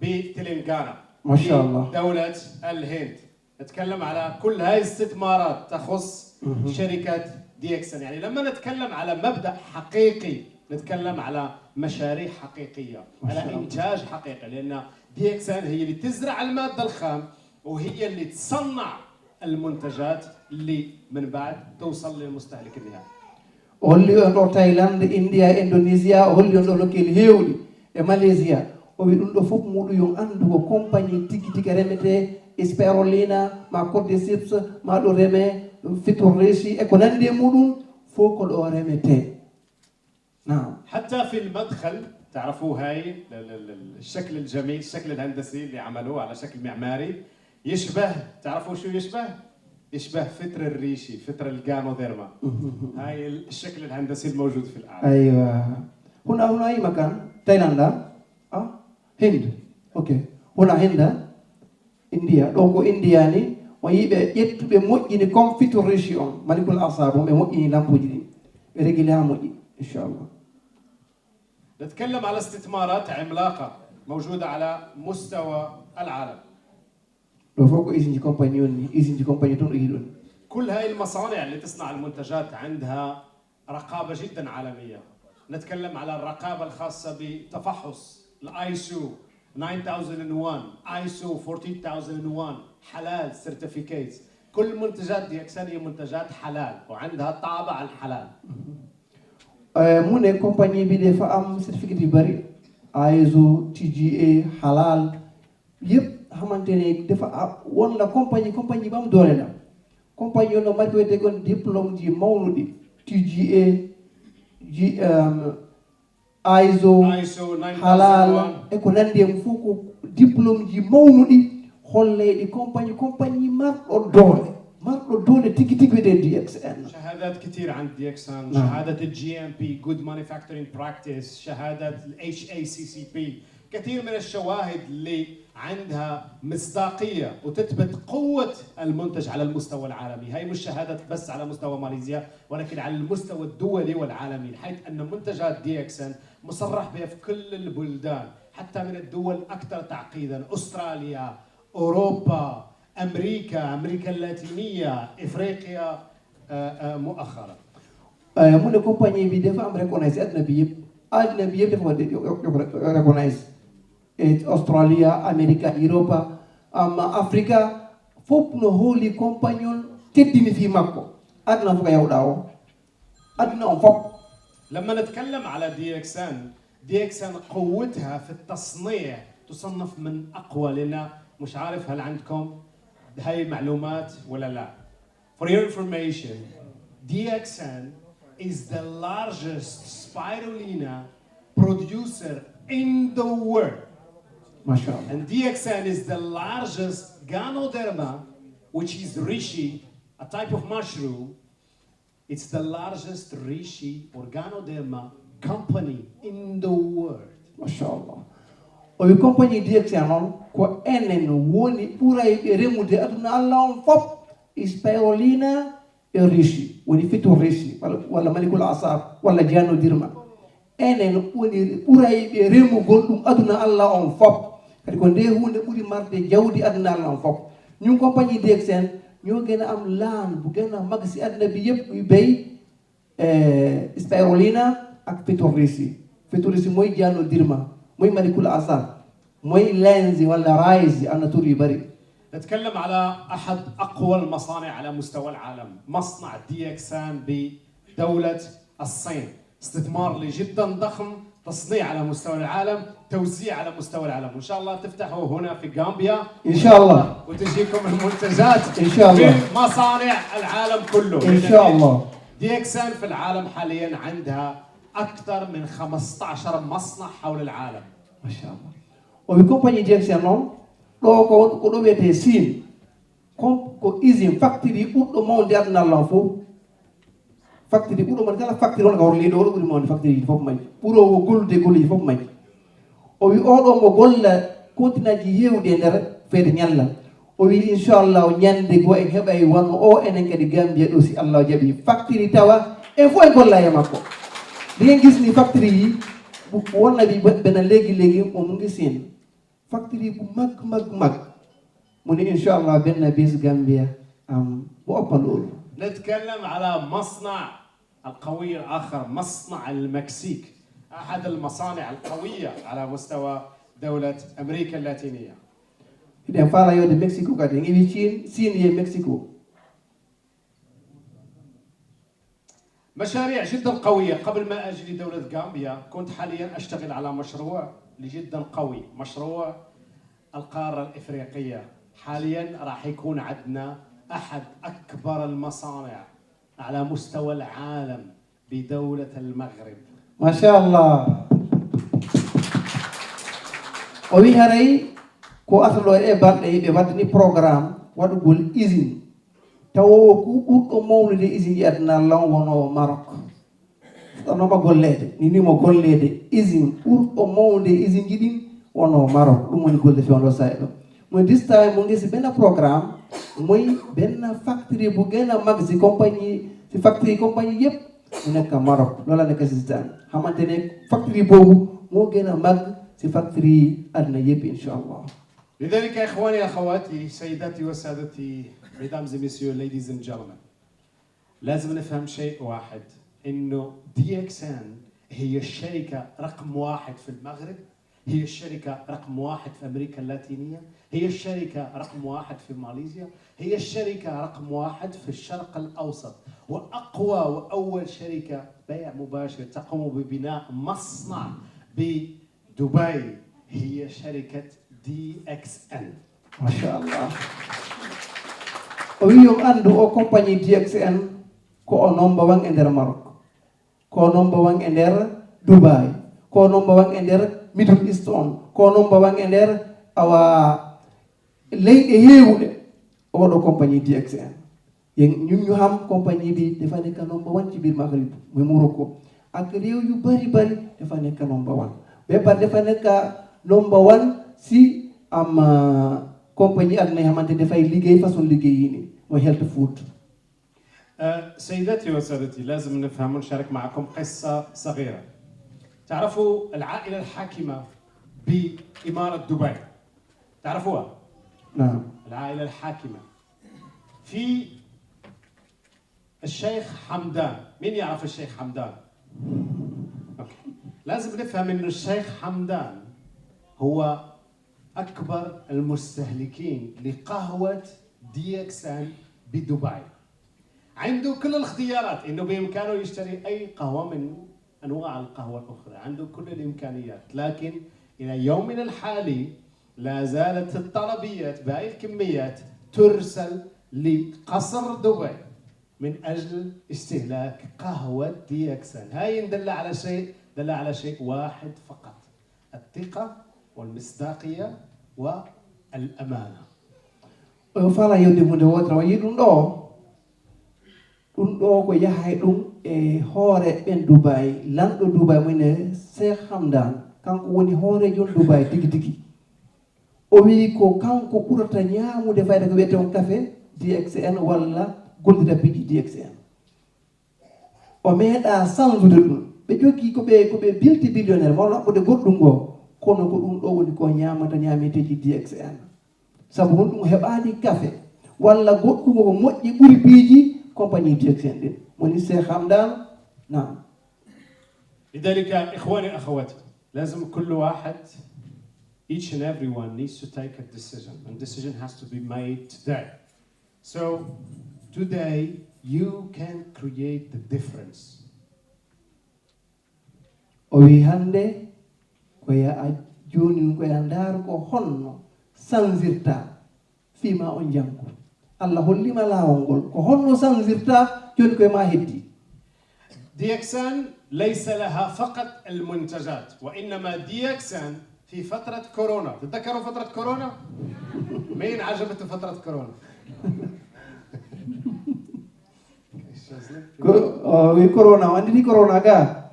بتلنغانا ما شاء الله. بدولة الهند. نتكلم على كل هاي استثمارات تخص شركة دي اكس ان. يعني لما نتكلم على مبدأ حقيقي، نتكلم على مشاريع حقيقية، ما على شاء الله. إنتاج حقيقي، لأن دي اكس ان هي اللي تزرع المادة الخام وهي اللي تصنع المنتجات اللي من بعد توصل للمستهلك النهائي. O holli on ɗo Thaïlande, India, Indonesia, o holli on ɗo nokkeeli heewɗi e Malaysia. O wi ɗum ɗo fof muɗum yo anndu ko compagnie tigi tigi remetee, Spirulina, ma Cordyceps, ma ɗo remee Fiturlesi e ko nanndi e muɗum, fof ko ɗo remetee. Naam. حتى في المدخل تعرفوا هاي ال- ال- ال- الشكل الجميل، الشكل الهندسي اللي عملوه على شكل معماري يشبه، تعرفوا شو يشبه؟ يشبه فتر الريشي، فتر الجانوديرما. هاي الشكل الهندسي الموجود في العالم. Aywa. Huna, huna hima kan Thaïlande, ah? Hind. Ok. Huna Hind, India. Ɗo ko India ni, O yii ɓe ƴettuɓe moƴƴini comme Fitur Rishi on, Malikul Asar, ɓe moƴƴini lampuuji ɗin. Ɓe régulé haa moƴƴi, inchallah. نتكلم على استثمارات عملاقة موجودة على مستوى العالم. Ɗo fof ko usine ji compagnie on ni, usine ji compagnie toon ɗo yiɗon. كل هاي المصانع اللي تصنع المنتجات عندها رقابة جدا عالمية. نتكلم على الرقابة الخاصة بتفحص ال ISO nine thousand one, ISO fourteen thousand one, حلال certificates. كل منتجات دي اكسان هي منتجات حلال وعندها طابع الحلال. Mu ne compagnie bi dafa am certificat yu bari, ISO, TGA, halal, yëpp xamante ne dafa am woon la compagnie compagnie ba am doole la. Compagnie yoon la marqué wete kon diplôme ji mawnuɗi, TGA, ji ISO, ISO halal nine thousand one. E ko nandi e mum fof ko diplôme ji mawnuɗi, holleyɗi compagnie compagnie marɗo doole, marɗo doole tigi tigi wiyetee DXN. شهادات كثير عند دي اكسان. نعم. شهادة ال GMP, good manufacturing practice, شهادة ال HACCP. كثير من الشواهد اللي عندها مصداقية وتثبت قوة المنتج على المستوى العالمي. هاي مش شهادة بس على مستوى ماليزيا، ولكن على المستوى الدولي والعالمي، حيث أن منتجات دي اكسن مصرح بها في كل البلدان، حتى من الدول الأكثر تعقيدا، أستراليا، أوروبا، أمريكا، أمريكا اللاتينية، إفريقيا، آه، آه، مؤخرا. Mu ne compagnie bi dafa am reconnaisse si àddina bi yëpp. Àddina bi yëpp dafa war di reconnaisse. E Australia, America, Europa, amma Africa, fof no hooli compagnie on teddini fii makko. Àddina fof ko yawɗa o. Àddina on fof. لما نتكلم على دي اكسن، دي اكسن قوتها في التصنيع تصنف من أقوى، لأن مش عارف هل عندكم هاي معلومات ولا لا. For your information, D X N is the largest spirulina producer in the world. Masha Allah. And D X N is the largest Ganoderma, which is reishi, a type of mushroom. It's the largest reishi or Ganoderma company in the world. Masha Allah. O wi compagnie D X N on ko enen woni ɓurayɓe remude aduna Allah on fof. Spirulina e reishi, woni Fitur Reishi, walla, walla Malikul Asar, walla Jano Dirma. Enen woni ɓurayɓe remugol ɗum aduna Allah on fof. Kadi ko nde huunde ɓuri marde jawdi aduna Allah on fof. Ñun compagnie D X N, ñoo gën a am laan bu gën a mag si aduna bi yëpp, yu bay eh, Spirulina ak Fitur Reishi. Fitur Reishi mooy Jano Dirma, mooy Malikul Asar, mooy Lenzi wala Raisi, am na tur yu bari. نتكلم على أحد أقوى المصانع على مستوى العالم، مصنع دي اكسان بدولة الصين. استثمار لي جدا ضخم، تصنيع على مستوى العالم، توزيع على مستوى العالم، وإن شاء الله تفتحوا هنا في غامبيا. إن شاء الله. وتجيكم المنتجات إن شاء الله. من مصانع العالم كله. إن شاء الله. دي اكسان في العالم حاليا عندها أكثر من خمستاشر مصنع حول العالم. Masha Allah. O wi compagnie D X N noon, ɗo ko, ko ɗo wiyetee Siin. Ko, ko usine, factory ɓurɗo mawnude aduna Allah on fof. Factory ɓurɗo mawnude, kala factory won ka horliiɗo, oɗo ɓuri mawnude factory ji fof majji. Ɓuroowo gollude golleeji fof majji. O wi oɗo mo golla continent ji heewɗi e nder feede ñallal. O wi inchallah ñande goo en heɓay wano o enen kadi Gambia ɗo si Allah jaɓi factory tawa en fof en golla e makko. Ɗi en gisni factory yi, wonna ɓi bena leegi leegi o mu ngi Siin. Factory bu mag mag mag. Mu ne inchallah benn bis Gambia am bu ëpp loolu. نتكلم على مصنع القوي الآخر، مصنع المكسيك، أحد المصانع القوية على مستوى دولة أمريكا اللاتينية. Hiɗen faala yode Mexico kadi, en iwi Chine, Chine ye Mexico. مشاريع جدا قوية. قبل ما أجي لدولة غامبيا كنت حاليا أشتغل على مشروع جدا قوي، مشروع القارة الإفريقية. حاليا راح يكون عندنا أحد أكبر المصانع على مستوى العالم بدولة المغرب. Masha Allah. O wi haray ko artuɗo e balɗe ɓe waddani programme waɗugol usine. Tawo ku ɓurɗo mawnude usine ji aduna lan wono Maroc. Fuɗɗanoma golleede, ni ni mo golleede usine ɓurɗo mawnude usine ji ɗin wono Maroc. Ɗum woni golle fewndo sa'i ɗum. Mo this time mo ngesi bena programme Mooy benn factory bu gën a mag si compagnie, si factory compagnie yëpp mu nekk Maroc, loolu la nekk si Zidane. Xamante ne factory boobu moo gën a mag si factory àdduna yëpp, incha allah. لذلك إخواني أخواتي سيداتي وسادتي mesdames et messieurs ladies and gentlemen لازم نفهم شيء واحد إنه دي إكس إن هي الشركة رقم واحد في المغرب هي الشركة رقم واحد في أمريكا اللاتينية هي الشركة رقم واحد في ماليزيا هي الشركة رقم واحد في الشرق الأوسط وأقوى وأول شركة بيع مباشر تقوم ببناء مصنع بدبي هي شركة دي إكس إن Machallah. O wi yo anndu o compagnie D X N ko o number one e nder Maroc, ko o number one e nder Dubai, ko o number one e nder Middle East on, ko o number one e nder awa leyɗe heewuɗe. Oɗo compagnie D X N, yen ñun ñu xam compagnie bi dafa nekk number one ci biir Maghrib, muy Morocco ak réew yu bari bari. Dafa nekk number one, ba pare dafa nekk number one si am compagnie àdduna yi xamante dafay liggéey façon liggéey yi ni mooy health food. سيداتي وسادتي لازم نفهم ونشارك معكم قصة صغيرة تعرفوا العائلة الحاكمة بإمارة دبي تعرفوها؟ نعم. العائلة الحاكمة في الشيخ حمدان مين يعرف الشيخ حمدان؟ أوكي. لازم نفهم إنه الشيخ حمدان هو أكبر المستهلكين لقهوة دي إكس إن بدبي عنده كل الاختيارات إنه بإمكانه يشتري أي قهوة من أنواع القهوة الأخرى عنده كل الإمكانيات لكن إلى يومنا الحالي لا زالت الطلبيات بهاي الكميات ترسل لقصر دبي من أجل استهلاك قهوة دي إكس إن هاي دل على شيء دل على شيء واحد فقط الثقة والمصداقية والأمانة Oyo fala yewde hunde wotere o yi ɗum ɗo ɗum ɗo ko yahay ɗum e hoore ɓen Dubai lanɗo Dubai mune Cheikh Hamdan kanko woni hoorejo on Dubai tigi tigi. O wi ko kanko ɓurata ñaamude fayda ko wiyete on kafe D X N walla gollida piiji D X N. O meeɗa sansude ɗum. Ɓe jogii ko ɓe ko ɓe bilti billionnaire mawɗo haɓɓude goɗɗum ngoo, kono ko ɗum ɗoo woni ko ñaamata ñaameteeji D X N. Sabu honɗum o heɓaani kafe walla goɗɗum ko moƴƴi ɓuri piiji compagnie D X N ɗin? Woni Cheikh Hamdan. Naam. لذلك إخواني أخواتي لازم كل واحد each and everyone needs to take a decision and decision has to be made today. So today you can create the difference. O wi hannde ko ya a jooni ko ya ndaar ko honno sanzirta fii ma on janngo. Allah hollima laawol ngol ko honno sanzirta jooni ko e ma heddi. دي إكس إن ليس لها فقط المنتجات وإنما دي إكس إن في فترة كورونا تتذكروا فترة كورونا؟ مين عجبته فترة كورونا؟ Ko o wi corona o annditi corona ga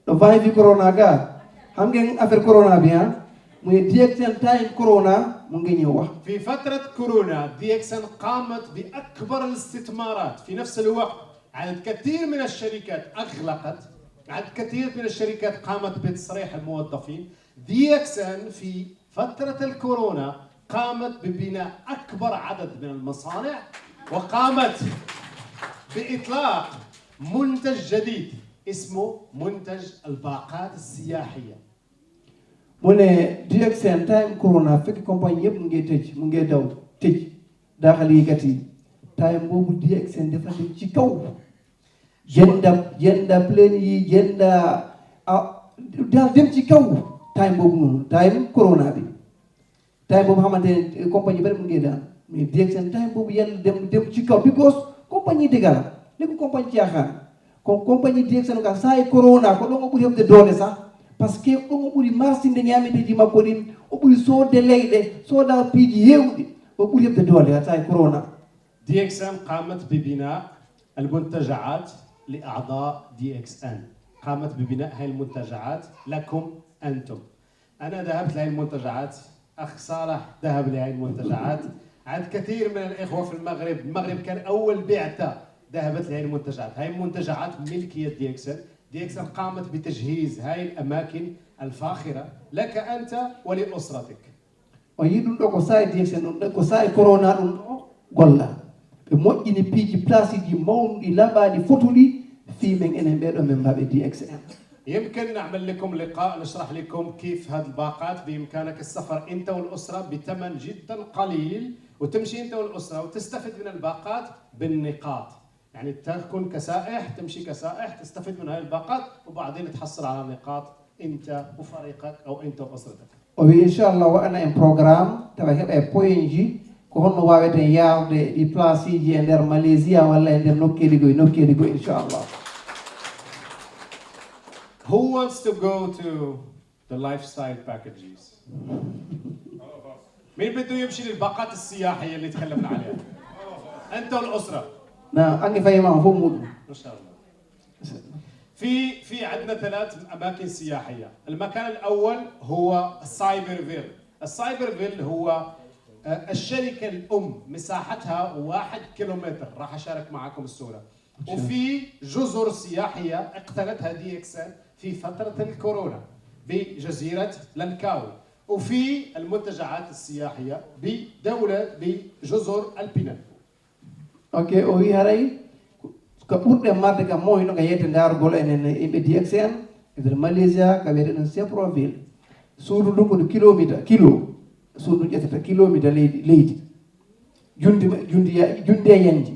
ɗo fayi fi corona ga xam ngeen affaire corona bi ha mu ne D X N time corona mu ngi ñëw wax. في فترة كورونا دي إكس إن قامت بأكبر الاستثمارات في نفس الوقت عدد كثير من الشركات أغلقت عدد كثير من الشركات قامت بتصريح الموظفين دي إكس إن في فترة الكورونا قامت ببناء أكبر عدد من المصانع وقامت بإطلاق منتج جديد اسمه منتج الباقات السياحية. Mu ne D X N time corona fekk compagnie yëpp mu ngi tëj mu ngi daw tëj daaxal yi gati time boobu D X N dafa dem ci kaw. Jënda jënda plane yi jënda ah daal dem ci kaw time boobu noonu time corona bi. Time boobu xamante ne compagnie bari mu ngi daan mais D X N time boobu yàlla dem dem ci kaw because compagnie dëgg la nekkul compagnie caaxaan. Kon compagnie D X N ka saa yi corona ko ɗon o ɓuri heɓde doole sax parce que ɗon o ɓuri marsinde ñaameteeji makko ɗin o ɓuri soodde leyɗe sooda piiji heewɗi o ɓuri heɓde doole saa yi corona. دي إكس إن قامت ببناء المنتجعات لأعضاء دي إكس إن قامت ببناء هاي المنتجعات لكم أنتم. أنا ذهبت لهاي المنتجعات أخ صالح ذهب لهاي المنتجعات عاد كثير من الإخوة في المغرب، المغرب كان أول بعثة ذهبت لهذه المنتجعات. هاي المنتجعات ملكية دي إكس إل. دي إكس إل قامت بتجهيز هاي الأماكن الفاخرة لك أنت ولأسرتك. O yii ɗum ɗo ko saa'i D X N ɗum ɗo, ko saa'i corona ɗum ɗo golla. Ɓe moƴƴini piiji placeji mawɗi, laɓaaɗi, fotuɗi fii men enen ɓee ɗoo men mbaaɓe D X N. يمكن نعمل لكم لقاء نشرح لكم كيف هذه الباقات بإمكانك السفر أنت والأسرة بثمن جدا قليل، وتمشي أنت والأسرة وتستفد من الباقات بالنقاط. يعني تكون كسائح، تمشي كسائح، تستفد من هاي الباقات، وبعدين تحصل على نقاط أنت وفريقك أو أنت وأسرتك. O wi inchallah waɗana en programme tawa heɓa e pointji ko honno waweten yaawde ɗi placeji e nder Malaysia walla e nder nokkeeli goo e nokkeeli goo inchallah. Who wants to go to the lifestyle packages? مين بده يمشي للباقات السياحية اللي تكلمنا عليها؟ أنت والأسرة. Na ange fayima on fof muɗum. ما شاء الله. في في عندنا ثلاث أماكن سياحية. المكان الأول هو السايبرفيل. السايبرفيل هو آه، الشركة الأم مساحتها واحد كيلومتر. راح أشارك معكم الصورة. وفي جزر سياحية اقتنتها دي إكس إل في فترة الكورونا بجزيرة لانكاوي، وفي المنتجعات السياحية بدولة بجزر البنان. Ok, o wi haray ko ɓurɗe marde kam mo hino ka yeyte ndaarugol enen yimɓe D X N e nder Malaysia ka wiyeten ɗum Seproville. Suudu ndu ko kilomita kilo, suudu ƴettata kilomita leydi leydi. Jundi jundi jundi e yanji.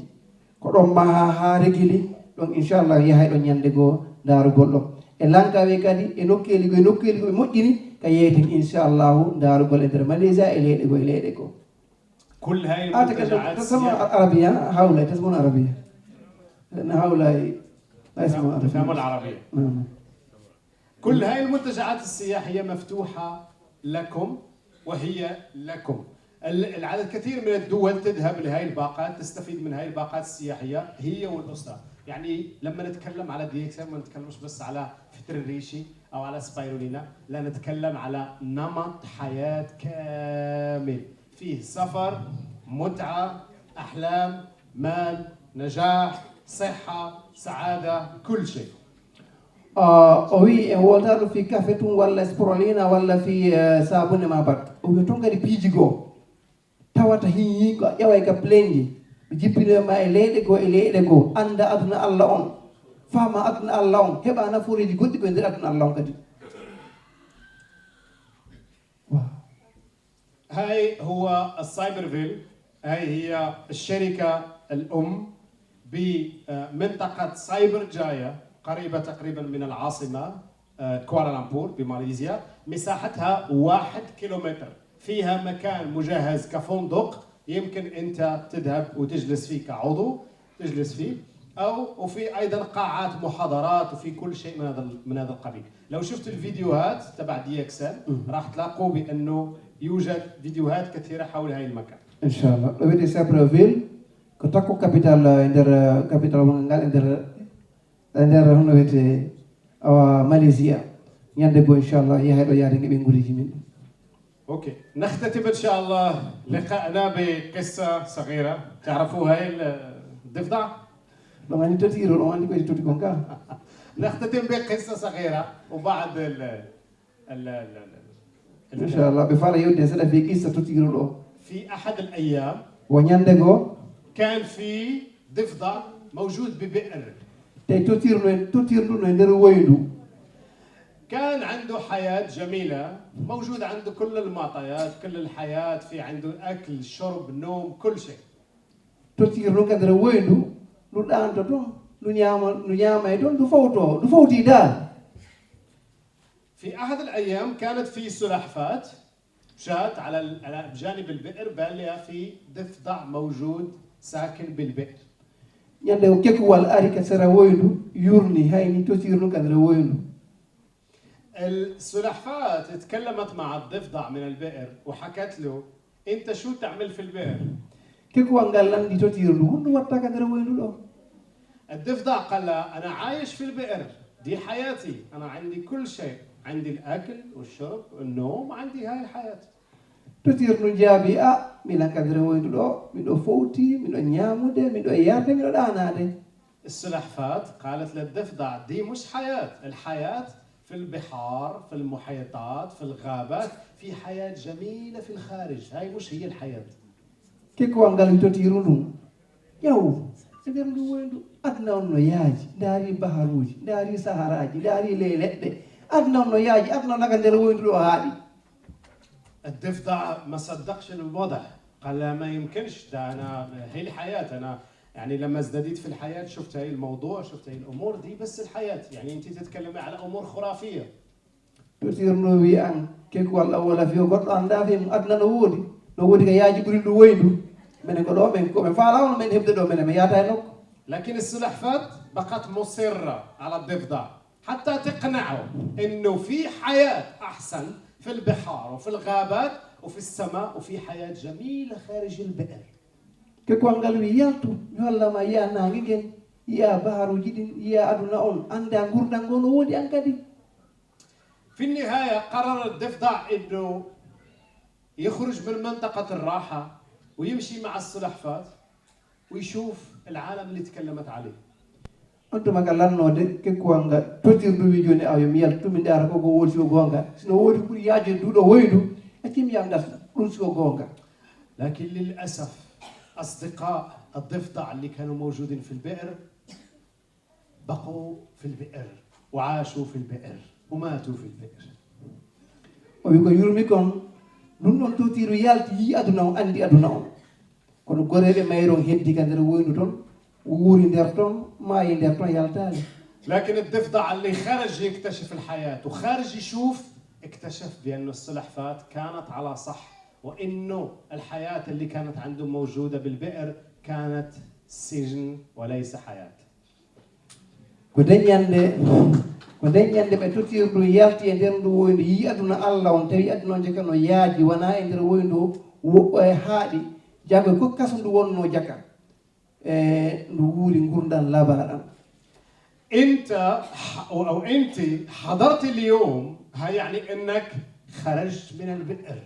Ko ɗon maha ha regili ɗon inchallah yahay ɗon ñande goo ndaarugol ɗon. E Langkawi kadi e nokkeeli goo e nokkeeli goo ɓe moƴƴini ka yeyten inchallahu ndaarugol e nder Malaysia e leyɗe goo e leyɗe goo. كل هاي Ah, te المنتجعات tasmon السياحية arabiya, hawlay tasmon arabiya. Na hawlay tasmon تفهموا arabiya. العربية. Mm. كل هاي المنتجعات السياحية مفتوحة لكم وهي لكم. ال- العدد كثير من الدول تذهب لهاي الباقات، تستفيد من هاي الباقات السياحية هي والأسرة. يعني لما نتكلم على دي إكس إل ما نتكلمش بس على فتر الريشي أو على سبايرولينا، لا، نتكلم على نمط حياة كامل فيه سفر، متعة، أحلام، مال، نجاح، صحة، سعادة، كل شيء. Ah, o wi en wolta ɗum fi kafe tun walla sprolina walla fi eh, sabune ma bat o wi tun kadi piiji goo tawata hiyi ko a ƴaway ka pleñji ɓe jippinoye ma e leyɗe goo e leyɗe goo annda aduna allah on faama aduna allah on heɓa nafooreeji goɗɗi ko e nder aduna allah on kadi. هاي هو السايبرفيل، هاي هي الشركة الأم بمنطقة سايبر جايا، قريبة تقريبا من العاصمة آه، كوالالمبور بماليزيا. مساحتها واحد كيلومتر، فيها مكان مجهز كفندق، يمكن أنت تذهب وتجلس فيه كعضو، تجلس فيه، أو وفي أيضا قاعات محاضرات وفي كل شيء من هذا من هذا القبيل. لو شفت الفيديوهات تبع دي إكس إل راح تلاقوا بأنه يوجد فيديوهات كثيرة حول هاي المكان. Inchallah ɗo wiyetee Sabreville ko takko capital e nder capital wongal ngal e nder e nder hono wiyetee awa Malaysia. Ñande goo inchallah yahay ɗo yaade ngeɓe nguuriji min. أوكي، نختتم إن شاء الله لقاءنا بقصة صغيرة. تعرفوا هاي الضفدع؟ Ɗon anndi totiirol on anndi koye toti kon ka. نختتم بقصة صغيرة وبعد ال ال ال ال- Inchallah ɓe fala yewde seeɗa fii qissa totiirol o. في أحد الأيام Wo ñande goo كان في ضفدع موجود ببئر. Tawi totiirno e totiirndu no e nder woyndu. كان عنده حياة جميلة، موجود عنده كل المعطيات، كل الحياة، في عنده أكل، شرب، نوم، كل شيء. Totiirno ka nder woyndu ndu ɗaanto toon ndu ñaama ndu ñaama e toon ndu fawto ndu fawti daal. في أحد الأيام كانت في سلحفاة مشات على ال- على بجانب البئر، بالها في ضفدع موجود ساكن بالبئر. Ñande o kekuwal ari ka sera woyndu yurni hayni totiirno ka nder woyndu. السلحفاة تكلمت مع الضفدع من البئر وحكت له: أنت شو تعمل في البئر؟ Kekuwal ngal lanndi totiirndu honɗum watta ka nder woyndu ɗo. الضفدع قال لها: أنا عايش في البئر، دي حياتي، أنا عندي كل شيء، عندي الأكل والشرب والنوم، عندي هاي الحياة. Totiirndu jaabi a Milan ka nder woyndu ɗo, miɗo fowti, miɗo ñaamude, miɗo yarde, miɗo ɗaanaade. السلحفاة قالت للضفدع: دي مش حياة، الحياة في البحار، في المحيطات، في الغابات، في حياة جميلة في الخارج، هاي مش هي الحياة. Kekkuwal ngal wi totiiru ndun: Ƴeew, e nder ndu woyndu, aduna on no yaaji, ndaari baharuuji, ndaari saharaaji, ndaari ley leɗɗe. Aduna on no yaaji, aduna on ka nder woyndu ɗo haaɗi. الضفدع ما صدقش الوضع، قال لها: ما يمكنش، ده أنا هي الحياة، أنا يعني لما ازدديت في الحياة شفت هاي الموضوع، شفت هاي الأمور، دي بس الحياة، يعني أنت تتكلمي على أمور خرافية. Totiiru ndun wi an: Kekkuwal ɗan wala fiyo, goɗɗo anndaa fii mun, aduna no woodi, no woodi ka yaaji ɓuri ndu woyndu. Menen ko ɗo men, ko men faalaa on men heɓde ɗo, menen men yaata e nokku. لكن السلحفاة بقت مصرة على الضفدع حتى تقنعه إنه في حياة أحسن في البحار وفي الغابات وفي السماء وفي حياة جميلة خارج البئر. Kekkuwal ngal wi: Yaltu, mi holla ma, yi'aa naange ngen, yi'aa baharuuji ɗin, yi'aa aduna on, anndaa ngurndan ngon no woodi an kadi. في النهاية قرر الضفدع إنه يخرج من منطقة الراحة ويمشي مع السلحفاة ويشوف العالم اللي تكلمت عليه. On tuma ka lannoode, kekkuwal ngal, totiiru ndun wi: Jooni awa yo mi yaltu, mi ndaara ko ko woni si ko goonga. Si no woodi ko ɓuri yaajude ndu ɗo woyndu, accu mi yaha mi darta ɗun si ko goonga. لكن للأسف أصدقاء الضفدع اللي كانوا موجودين في البئر بقوا في البئر وعاشوا في البئر وماتوا في البئر. O wi ko yurmi kon, ndun ɗon totiiru yalti, yi'i aduna on, anndi aduna on. Kono goreeɓe mayre on heddi ka nder woyndu ton, wuuri nder ton, maayi nder ton, yaltaali. لكن الضفدع اللي خرج يكتشف الحياة وخرج يشوف، اكتشف بأن السلحفاة كانت على صح، وإنه الحياة اللي كانت عنده موجودة بالبئر كانت سجن وليس حياة. Ko nden ñannde, ko nden ñannde ɓe totiiru ndun yalti e nder ndu woyndu, yi'i aduna Alla on, tawi aduna on jaka no yaaji, wanaa e nder woyndu wo-, e haaɗi, jaka ko kasu ndu wonnoo jaka. E ndu wuuri ngurndan labaaɗan. أنت ح-، أو أنت حضرت اليوم، ها، يعني إنك خرجت من البئر.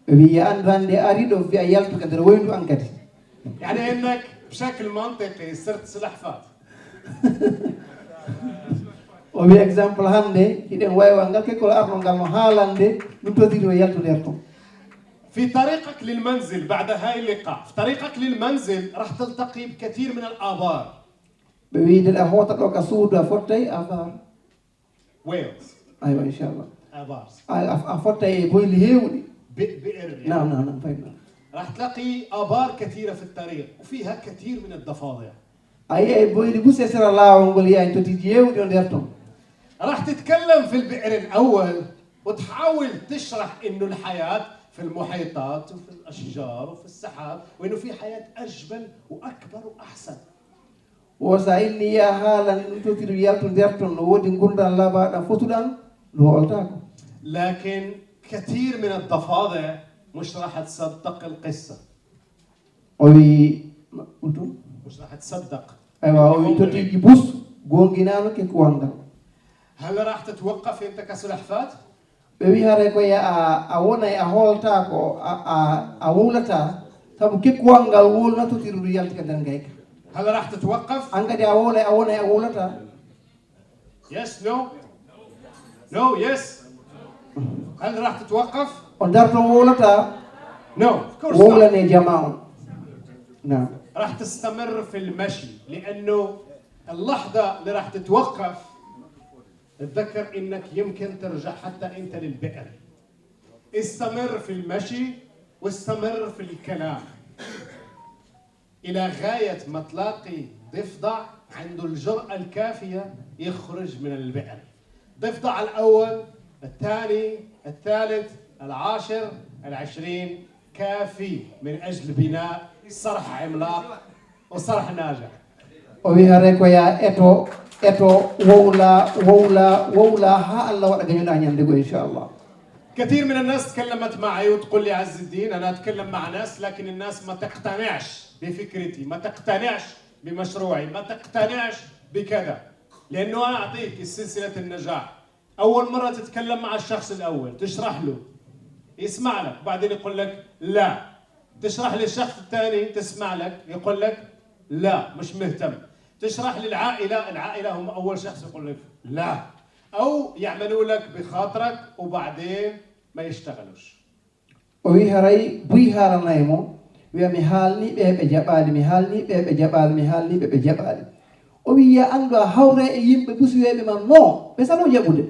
Ɓe wi: Yi'aa an hannde a arii ɗo, wi'aa yaltu ka nder woyndu an kadi. يعني إنك بشكل منطقي صرت سلحفاة. O wi: Exemple, hannde hiɗen waywa ngal, kekkol arnol ngal no haalande, ɗun totiiru o yaltu nder ton. في طريقك للمنزل بعد هاي اللقاء، في طريقك للمنزل راح تلتقي بكثير من الآبار. Ɓe wi: Nde a hoota ɗo ka suudu, a fottay abar. Whales. Aywa, inchallah. Abars. A, a, a fottay e boyli heewɗi. Bi-, bi'ir. Naam, naam, naam, fay naam. راح تلاقي آبار كثيرة في الطريق وفيها كثير من الضفادع. A yi'ay boyli busi e sera laawol ngol, yi'ay totiiji heewɗi e nder ton. راح تتكلم في البئر الأول وتحاول تشرح إنه الحياة في المحيطات وفي الأشجار وفي السحاب، وإنه في حياة أجمل وأكبر وأحسن. Wo so a inni, yi'aa haalane ɗun totiiru yaltu nder ton, no woodi ngurndan labaaɗan fotuɗan, ndu hooltaako. لكن كثير من الضفادع مش راح تصدق القصة. O wi, ma-, ɗun tun? مش راح تصدق. Aywa, o wi totiiji bus goonginaano kekkuwal ngal. هل راح تتوقف أنت كسلحفاة؟ Ɓe wi: Haray ko ya a, a wonay, a hooltaako, a, a, a wowlataa, sabu kekkuwal ngal wowlunaa totiiru ndun yalti ka nder ngayka. هل راح تتوقف؟ An kadi a wowlay, a wonay, a wowlataa. Yes, no? No, yes. هل راح تتوقف؟ On darto, wowlataa? No, of course not. Wowlanee jamaa on. Naam. راح تستمر في المشي، لأنه اللحظة اللي راح تتوقف، تذكر إنك يمكن ترجع حتى أنت للبئر. استمر في المشي واستمر في الكلام إلى غاية ما تلاقي ضفدع عنده الجرأة الكافية يخرج من البئر. ضفدع الأول، الثاني، الثالث، العاشر، العشرين، كافي من أجل بناء صرح عملاق وصرح ناجح. O wi: Haray ko ya eto, eto, wowla, wowla, wowla, haa Alla waɗa gañuɗaa ñannde goo, inchallah. كثير من الناس تكلمت معي وتقول لي: عز الدين، أنا أتكلم مع ناس، لكن الناس ما تقتنعش بفكرتي، ما تقتنعش بمشروعي، ما تقتنعش بكذا. لأنه أنا أعطيك سلسلة النجاح. أول مرة تتكلم مع الشخص الأول، تشرح له يسمع لك، بعدين يقول لك لا. تشرح للشخص الثاني، تسمع لك، يقول لك لا، مش مهتم. تشرح للعائلة، العائلة هم أول شخص يقول لك لا، أو يعملوا لك بخاطرك وبعدين ما يشتغلوش. O wi haray buy haalanay mo, wiya mi haalni ɓe ɓe jaɓaali, mi haalni ɓe ɓe jaɓaali, mi haalni ɓe ɓe jaɓaali. O wi ya anndu a hawre e yimɓe busuweeɓe ma, non, ɓe salo jaɓude.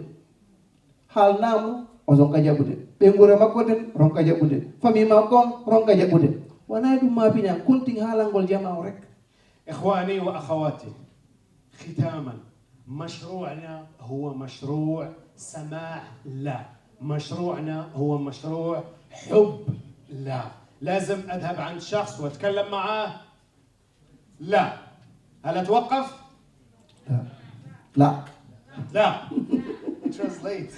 Haalnaa mo, o ronka jaɓude. Ɓeynguure makko nden ronka jaɓude. Famille makko on ronka jaɓude. Wonaa ɗum maa piña, kontin haalangol jamaa o rek. إخواني وأخواتي، ختاما، مشروعنا هو مشروع سماع لا. مشروعنا هو مشروع حب لا. لازم أذهب عند شخص وأتكلم معاه لا. هل أتوقف؟ La. لا. Translate.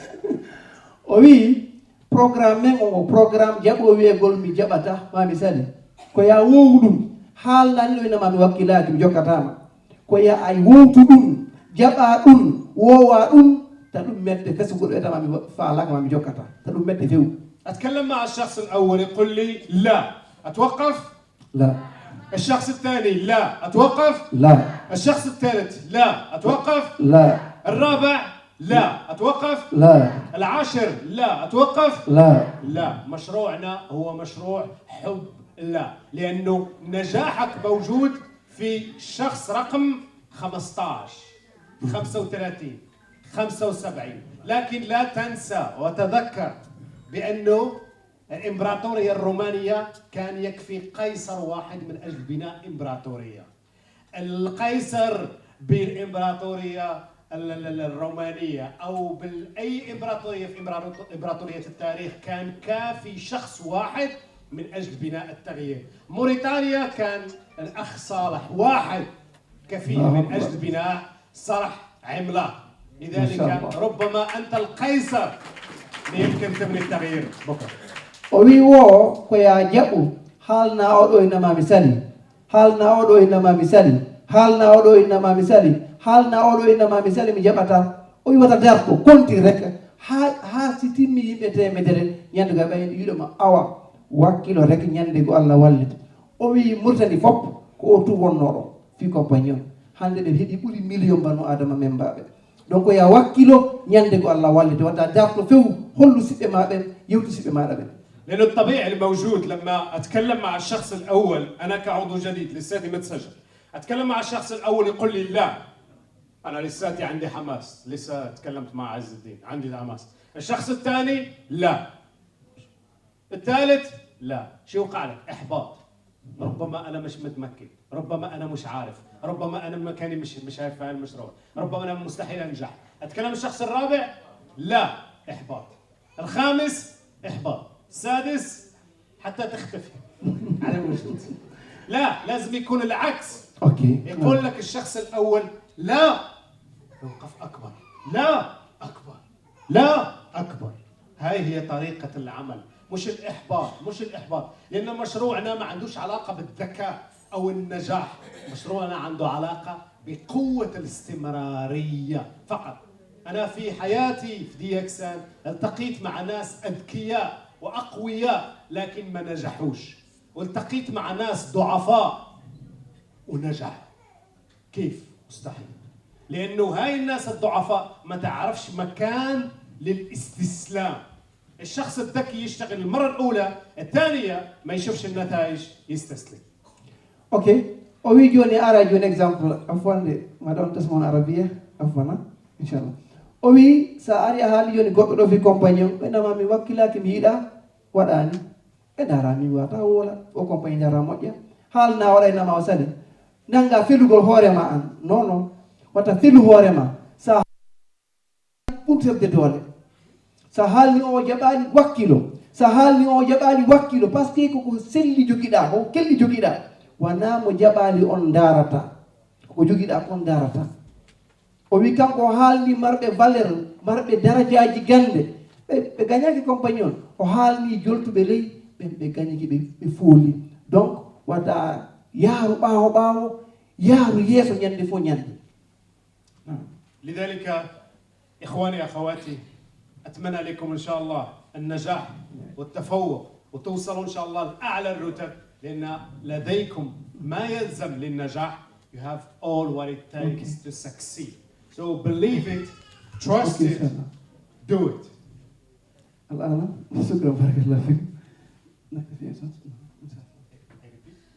O wi programme men o programme jaɓo wiyegol mi jaɓata ma mi sali. Ko ya wowu ɗum. Haalnani ɗo ina ma mi wakkilaaki mi jokkatama. Ko ya ay wowtu ɗum, jaɓa ɗum, wowa ɗum, ta ɗum medde fesugol ɓe tama mi faalaka ma mi jokkata. Ta ɗum medde few. أتكلم مع الشخص الأول يقول لي لا. أتوقف؟ La. الشخص الثاني لا. أتوقف؟ La. الشخص الثالث لا. أتوقف؟ La. الرابع لا. أتوقف؟ La. العاشر لا. أتوقف؟ La. لا. مشروعنا هو مشروع حب لا، لأنه نجاحك موجود في شخص رقم خمستاش، خمسة وثلاثين، خمسة وسبعين. لكن لا تنسى وتذكر بأنه الإمبراطورية الرومانية كان يكفي قيصر واحد من أجل بناء إمبراطورية. القيصر بالإمبراطورية ال- ال- ال- الرومانية أو بأي إمبراطورية في إمبراطو- إمبراطورية التاريخ كان كافي شخص واحد من أجل بناء التغيير. موريتانيا كان الأخ صالح واحد كفيل من أجل بناء صرح عملاق. لذلك ربما أنت القيصر اللي يمكن تبني التغيير بكرة. O wi wo ko ya jaɓu haalna oɗo ina ma mi sali. Haalna oɗo ina ma mi sali. Haalna oɗo ina ma mi sali. Haalna oɗo ina ma mi sali mi jaɓata. O wi wata darto konti rek. Ha ha si timmi yimɓe temedere ñande ga ɓay yiɗoma awa. Wakkilo rek ñande go Allah wallita. O wi Murtani fop ko o tu wonnoɗo fi compagnon. Hande ɓe heɓi ɓuri million banu adama men mbaɓe. Donc ya wakkilo ñande go Allah wallita wata darto few hollu siɓɓe ma ɓen yewtu siɓɓe maɗa ɓen. لأن الطبيعي الموجود لما أتكلم مع الشخص الأول، أنا كعضو جديد لساتي متسجل، أتكلم مع الشخص الأول يقول لي لا، أنا لساتي عندي حماس، لسه تكلمت مع عز الدين، عندي حماس. الشخص الثاني لا. الثالث لا. شو وقع لك؟ إحباط. ربما أنا مش متمكن، ربما أنا مش عارف، ربما أنا مكاني مش مش عارف في المشروع، ربما أنا مستحيل أنجح. أتكلم الشخص الرابع، لا، إحباط. الخامس، إحباط. السادس، حتى تختفي على وجود. لا، لازم يكون العكس. Ok. يقول لك الشخص الأول لا، يوقف أكبر، لا أكبر، لا أكبر. هاي هي طريقة العمل، مش الإحباط، مش الإحباط، لأن مشروعنا ما عندوش علاقة بالذكاء أو النجاح. مشروعنا عنده علاقة بقوة الاستمرارية فقط. أنا في حياتي في دي إكس إن التقيت مع ناس أذكياء وأقوياء لكن ما نجحوش، والتقيت مع ناس ضعفاء ونجحوا. كيف؟ مستحيل. لأنه هاي الناس الضعفاء ما تعرفش مكان للاستسلام. الشخص الذكي يشتغل المرة الأولى، الثانية ما يشوفش النتائج يستسلم. Ok. O wi joni ara joni exemple afwan de maɗa on tasmon arabia afwana. Inchallah. O wi sa ari a haali joni goɗɗo ɗo fi compagnie on ɓe nama mi wakkilaki mi yiɗa waɗani. Ɓe dara mi wata wola o compagnie dara moƴƴa. Haalna waɗa nama o sali nanga felugol hoorema an. Non non. Wata felu hoorema sa pour chef de doole. Sa haalni o jaɓaani wakkilo. Sa haalni o jaɓaani wakkilo parce que koko selli jogiɗa ko kelli jogiɗa. Wona mo jaɓaali on ndaarata. Koko jogiɗa kon ndaarata. O wi kanko o haalni marɓe valeur marɓe darajaaji gannde. Ɓe gañaki compagnie on o haalni joltuɓe ley ɓen ɓe gañaki ɓe ɓe fooli. Donc wata yaaru ɓaawo ɓaawo yaaru yeeso ñande fof ñande. لذلك إخواني أخواتي، أتمنى لكم إن شاء الله النجاح والتفوق، وتوصلوا إن شاء الله لأعلى الرتب، لأن لديكم ما يلزم للنجاح. You have all what it takes to succeed. So believe it, trust it, do it. الآن شكرا، بارك الله فيك. نكتفي.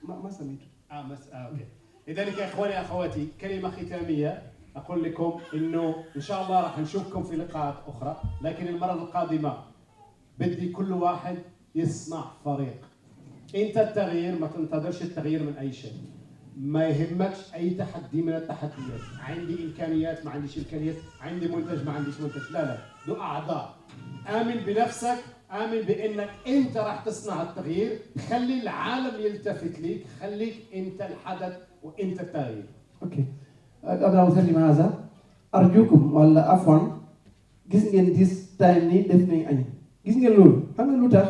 ما ما سمعت. آه مس... آه أوكي. لذلك يا إخواني أخواتي، كلمة ختامية أقول لكم إنه إن شاء الله راح نشوفكم في لقاءات أخرى، لكن المرة القادمة بدي كل واحد يصنع فريق. أنت التغيير، ما تنتظرش التغيير من أي شيء. ما يهمكش أي تحدي من التحديات. عندي إمكانيات، ما عنديش إمكانيات، عندي منتج، ما عنديش منتج، لا لا، دو أعضاء. آمن بنفسك، آمن بأنك أنت راح تصنع التغيير. خلي العالم يلتفت ليك، خليك أنت الحدث وأنت التغيير. Okay. قبل أن أسلم هذا، أرجوكم ولا عفوا، gis ngeen this time ni def nañ añ. Gis ngeen loolu? Xam nga lu tax?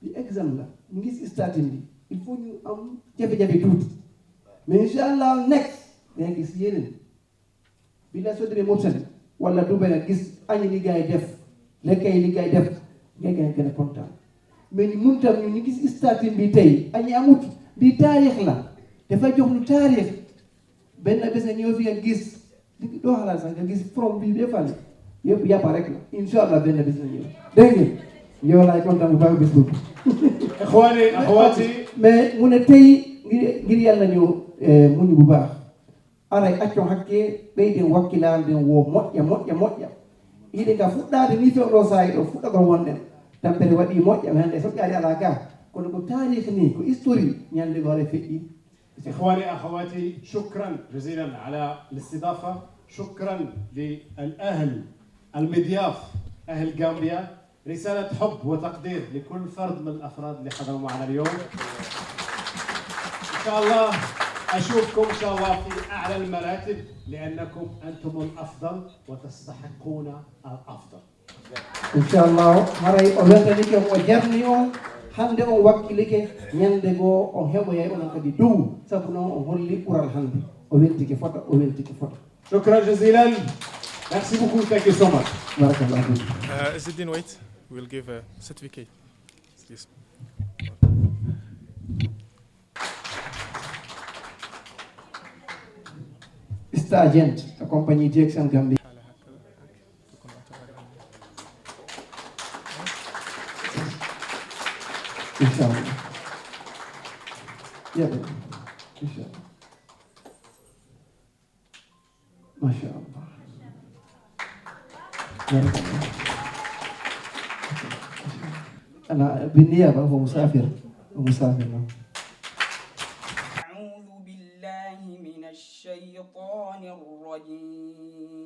Bi exam la, ñu ngi si starting bi, il faut ñu am jafe-jafe tuuti, mais incha allah next day gis yeneen. Bi la soo demee Mauritanie wala Dubai, nga gis añ li gaay def, lekk yi li gaay def, nga gën a gën a kontaan. Mais ñu mun tam ñu ñu gis starting bi tey, añ amut. Bi taarix la, dafa jox ñu taarix. Benn bés nga ñëw fi nga gis li doo xalaat sax, nga gis from bi ba fale, yëpp yàppa rek la. Incha allah benn bés nga ñëw, dégg nga. Yow laay kontaan bu baax bés boobu. إخواني أخواتي. Mais mu ne tey ngir ngir yàlla ñu muñ bu baax. Aray accon hakke ɓeyden wakkilaare nden wo moƴƴa moƴƴa moƴƴa. Hiɗen ka fuɗɗaade ni fewɗo saa'i ɗo fuɗɗagol wonɗen. Tampere waɗi moƴƴa hannde soƴƴaade alaa ga, kono ko taarih ni, ko histori, ñande goo aray feƴƴi. إخواني أخواتي، شكرا جزيلا على الاستضافة. شكرا للأهل المضياف، أهل غامبيا. رسالة حب وتقدير لكل فرد من الأفراد اللي حضروا معنا اليوم. إن شاء الله أشوفكم إن شاء الله في أعلى المراتب، لأنكم أنتم الأفضل وتستحقون الأفضل. Inchallahu, haray o weltanike, o jarni on. Hannde on wakkilike, ñande goo on heɓoyay onon kadi dow, sabu noon on holli ɓural hannde. O weltike fota, o weltike fota. شكرا جزيلا. Merci beaucoup. Thank you so much. Barakallahu fiik. Uh, Izzeddine, wait. We'll give a certificate. Please. Star Agent, a compagnie D X L Gambia. Inchallah. Yeah, inchallah. ما شاء الله. بارك الله. أنا بالنيابة هو مسافر. هو مسافر، نعم. أعوذ بالله من الشيطان الرجيم.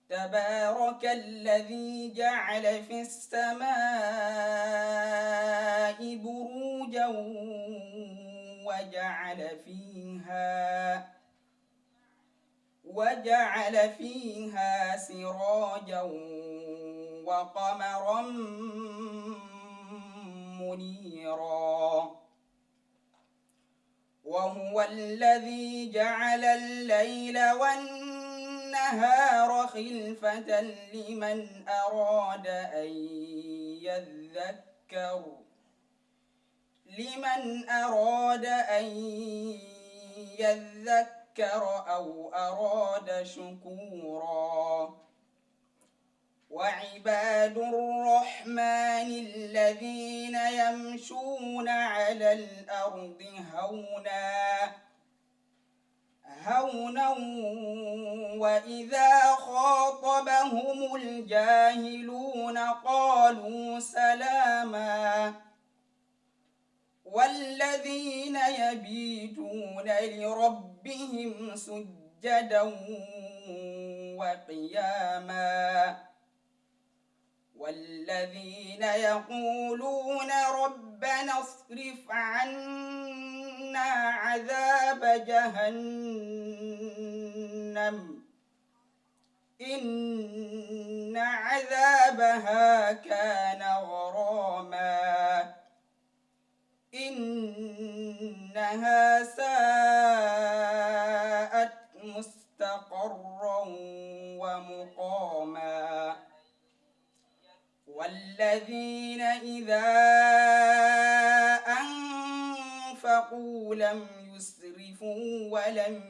تبارك الذي جعل في السماء بروجا وجعل فيها وجعل فيها سراجا وقمرا منيرا. وهو الذي جعل الليل والنهار خلفة لمن أراد أن يذكر لمن أراد أن يذكر أو أراد شكورا. وعباد الرحمن الذين يمشون على الأرض هونا هونا وإذا خاطبهم الجاهلون قالوا سلاما. والذين يبيتون لربهم سجدا وقياما. والذين يقولون ربنا اصرف عنا عذاب جهنم إن عذابها كان غراما. إنها ساءت مستقرا ومقاما. إذا أنفقوا لم يسرفوا ولم